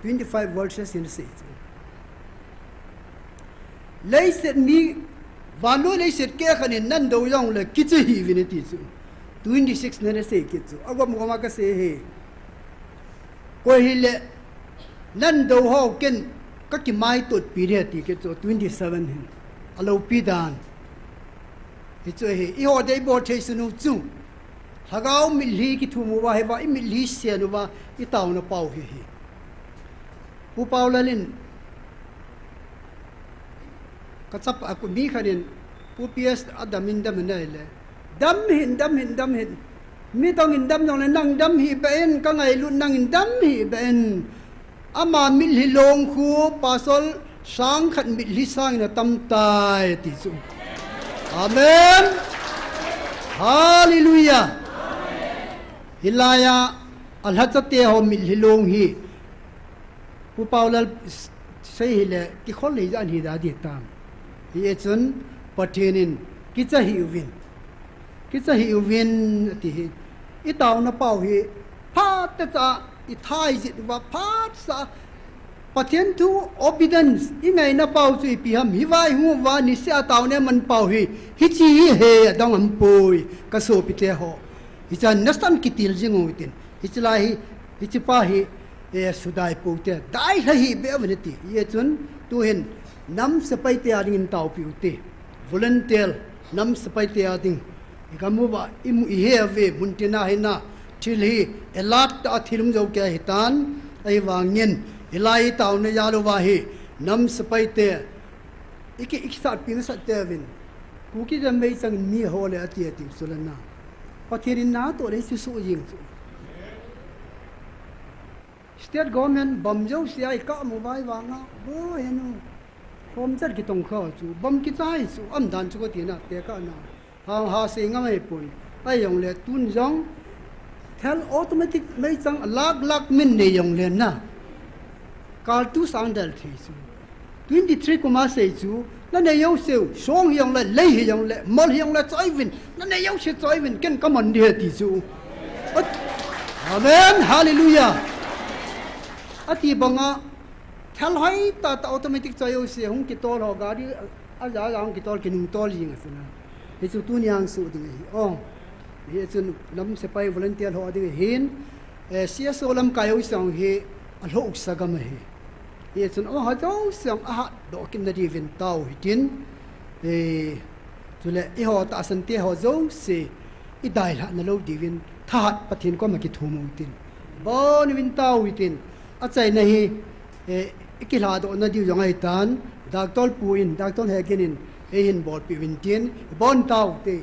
twenty five verses in asei chu. Leiset mi, vannoi leiset kehkhat in nadou jongle kicha hih uvin ati chu. twenty-six na nasei kit chu. Agom gom a kasei hi. Koi hile, nadou ho ken kakimaitotpi ding ati kit chu, twenty-seven hin. Aloupi dan. Hichu hi, eiho dei bol thei sunu chu. Lhagao mitlhi kithum uva, hiva, i mitlhi sen uva, i taona pau hi hi. Pu Paulal in, kachapa, aku mi khat in, Pu P S adam in dam in ahile. Dam hih in, dam hih in, dam hih in. Mi dang in dam jongle nang dam hih beh in, kangailut nang in dam hih beh in. Ama mitlhi long khu, pasal sang khat mitlhi sang in atam tai, ti chu. Amen. Hallelujah. Hilai a, alhacha te ho mitlhi long hi. Pu Paulal sei hile, kikhol lei jan hi da di tam. Hichun, Pathen in, kicha hih uvin. Kicha hih uvin, ati hi. I taona pau hi, phat techa, i thai jit uva, phat sa, Pathen thu obedience, i ngaina pau chu ipi ham, hiva i hung uva, niseh a taona man pau hi, hichi hi he, adang ham poi, kasopite ho. Hichan nasan kitil jing u tin. Hichi lai hi, hichi pa hi, e, sudai pu te, dai lha hi be uvin ti. Hichun, tuhin, nam sepai te a ding in taopi u te. Volunteer, nam sepai te a ding. I kamu ba, i mu i he ve, mun tina hi na, thil hi, elat ta thil um jo ke hi tan, ahivangin, hilai taona jal uva hi, nam sepai te, i ki, i kisat pi nasat te uvin. Kuki jam mei chang mi ho le ati ati, sulana. Pathen in natoh le chu su jing chu. State government bom jouse a i kamu vai vanga, bo henu. Khom chat kitong kha chu, bom kichai chu, am dan chu ko tina, te ka na. Hang ha se ngam ai pun. Ai jong le tun jong. Thal automatic mei chang lak lak min nei jong le na. Kal tu sang dal thei chu. Twenty-three kuma sei chu, nanei jouse u, song hi jong le, lei hi jong le, mol hi jong le, choi uvin, nanei jouse choi uvin, ken kaman ding ahi ti chu. Ot-, Amen, hallelujah. Ati banga, thal hoi tah tah automatic choi jouse, hung kitol ho, gari, aja, aja, hung kitol, kinung tol jing ahi na. Hichu tuni a hung soh ding ahi. Oh. Hichun nam sepai volunteer ho ding ahin, eh, C S O lamkai ho sang hi alhoh sa gam ahi. Hichun, oh, ha jouse a hatdoh kit na diuvin tao hitin, eh, chule eiho tahsan te ho jouse i dailhah na lou diuvin thahat Pathen koma kithum u hitin. Bon uvin tao hitin. Achaina hi, eh, i kilhadoh na diu jong ahi tan, Doctor Pu in, Doctor Hegin in, eihin bolpeh uvin tin, bon tao te.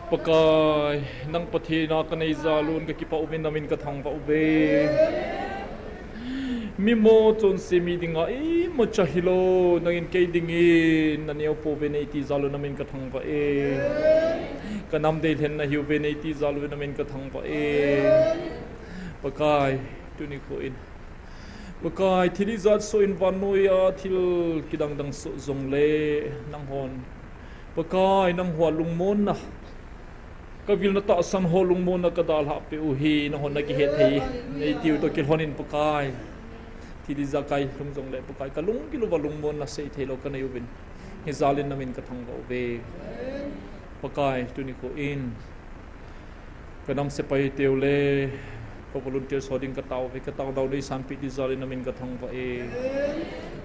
Pakai, nang Pathen a kanei jal un kakipah uvin, namin kathangvah uve. Mimo chonse mi dinga imacha hilou, nangin kei dingin naneo pouve neiti jal un namin kathangvah e. Kanam deilhen nahiuve neiti jal un namin kathangvah e. Pakai, tuni kho in, Pakai, thil ijat soh in vannoiya thil kidang dang soh jongle, nanghon, Pakai, nangho lungmonna, kavilna tahsan ho lungmonna kadalhah peh u hi, nanghon nakihet thei neitiu toh kilhonin Pakai, thil ijakai lhung jongle Pakai, kalung gil uva lungmonna seitheilou kanei uvin, hijal in namin kathangvah uve. Pakai, tuni kho in, kanam sepai teu le, ka volunteers ho ding katao uve, kataonau neisanpeh ding jal in namin kathangvah e.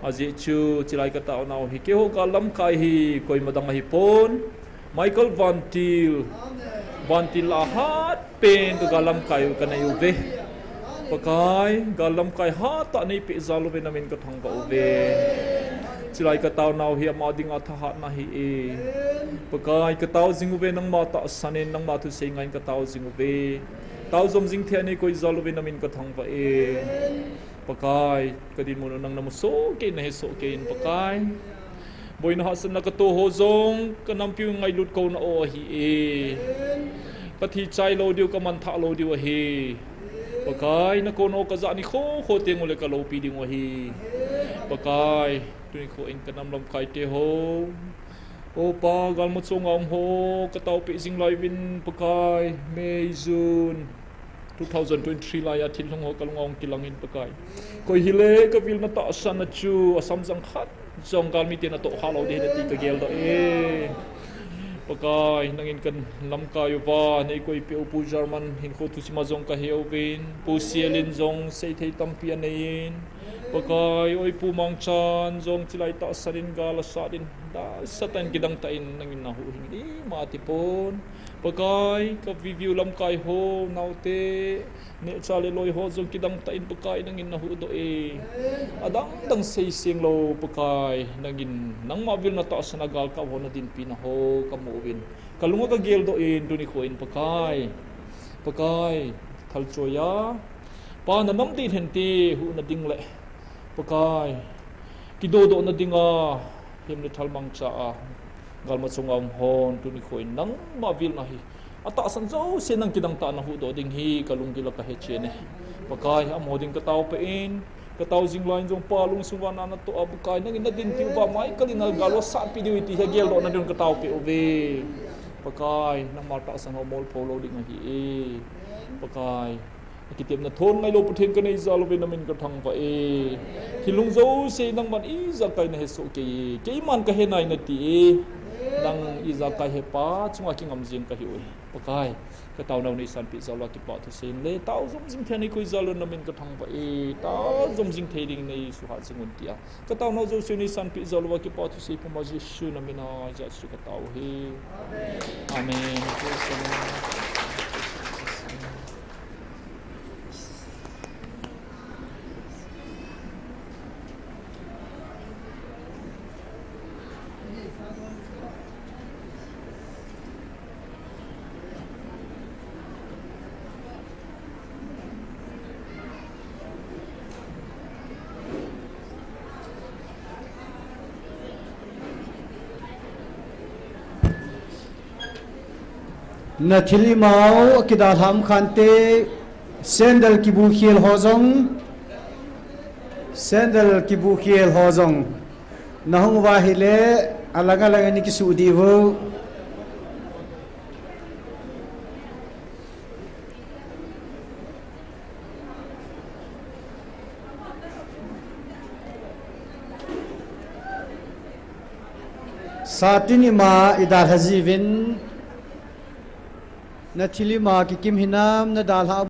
Ajeh chu, chulai kataonau hi, keiho gal lamkai hi, koima dang ahipon, Michael Vantil, Vantil a hatpen kagal lamkai u kanei uve. Pakai, gal lamkai hatah neipeh jal uve, namin kathangvah uve. Chulai kataonau hi ama dinga thahatna ahi e. Pakai, katao jing uve, nangma tahsan in, nangma thusei ngai in katao jing uve. Tao jom jing thei a neikoi jal uve, namin kathangvah e. Pakai, kadinmun u nang namu sohkei in, nahe sohkei in Pakai, boina hahsatna katoh ho jong, kanampiu ngailut kouna o ahi e. Kathi chai lou diu, kamanthah lou diu ahi. Pakai, nakouna o kajah nikho kho tengule kaloupi dingu ahi. Pakai, tuni kho in kanam lamkai teho, O Pa, galmachonga um ho kataopeh jing lai uvin Pakai, May, June two thousand twenty-three laiya thil lhung ho kalunga hung kilangin Pakai, koi hile kavilna tahsanna chu asam jang khat jong galmiten atohkha lou ding ahi nati kageldoh e. Pakai, nangin kalamkai uva neikoipeh u Pu German hinkho thusima jong kaheuvin, Pu Sialin jong seithei tampi aneiyin, Pakai, oi Pu Mangchan jong chulai tahsan in gal asat in, dalsatah in kidangtah in nangin nahuhhing in ima atipon. Pakai, kaviviu lamkai ho, naote, nehcha le loi ho jong kidangtah in Pakai nangin nahuhdoh e. Adang dang seiseng lou Pakai, nangin nangma vilna tahsan a galkap ho nadinpina ho kamu uvin, kalunga kageldoh in tuni kho in Pakai, Pakai, thalchoiya, Pa, nanam deilhente huhna ding le Pakai, kidodohna dinga, him le thal mangcha a, galmachonga um hon tuni kho in nangma vilna hi atahsan jouse nang kidangtah a nahuhdoh ding hi kalunggil a kahechen e. Pakai, amaho ding kataopeh in, katao jing laiyin jong Pa, lungsung uva na natoh a Pakai, nangin nadinpi uva Michael in agal u asatpi diu ahi ti hi ageldohna ding kataopeh uve. Pakai, nangma tahsan ho molpho lou ding ahi e. Pakai, akitepna thon ngailou Pathen kanei jal uve, namin kathangvah e. Thil lhung jouse nangman ijakai nahe sohkei e, keiman kahe nai nati e. Nang ijakai hepa chunga kingam jeng kahiu e. Pakai, kataonau neisanpeh jal uva kipah thusei in le, tao jom jing thei a neikoi jal un namin kathangvah e, tao jom jing thei ding neisuhhat jing un tia, kataonau jouse neisanpeh jal uva kipah thusei puma Jesu namina, Jesu katao hi. Amen. Praise the Lord. Nathil imau akidalhah khante, sandal kibukhel ho jong, sandal kibukhel ho jong, nahung uva ahile, alang alang a neikisuh diu. Satin ima idalha jiuvin, nathil ima kikim hinam nadalha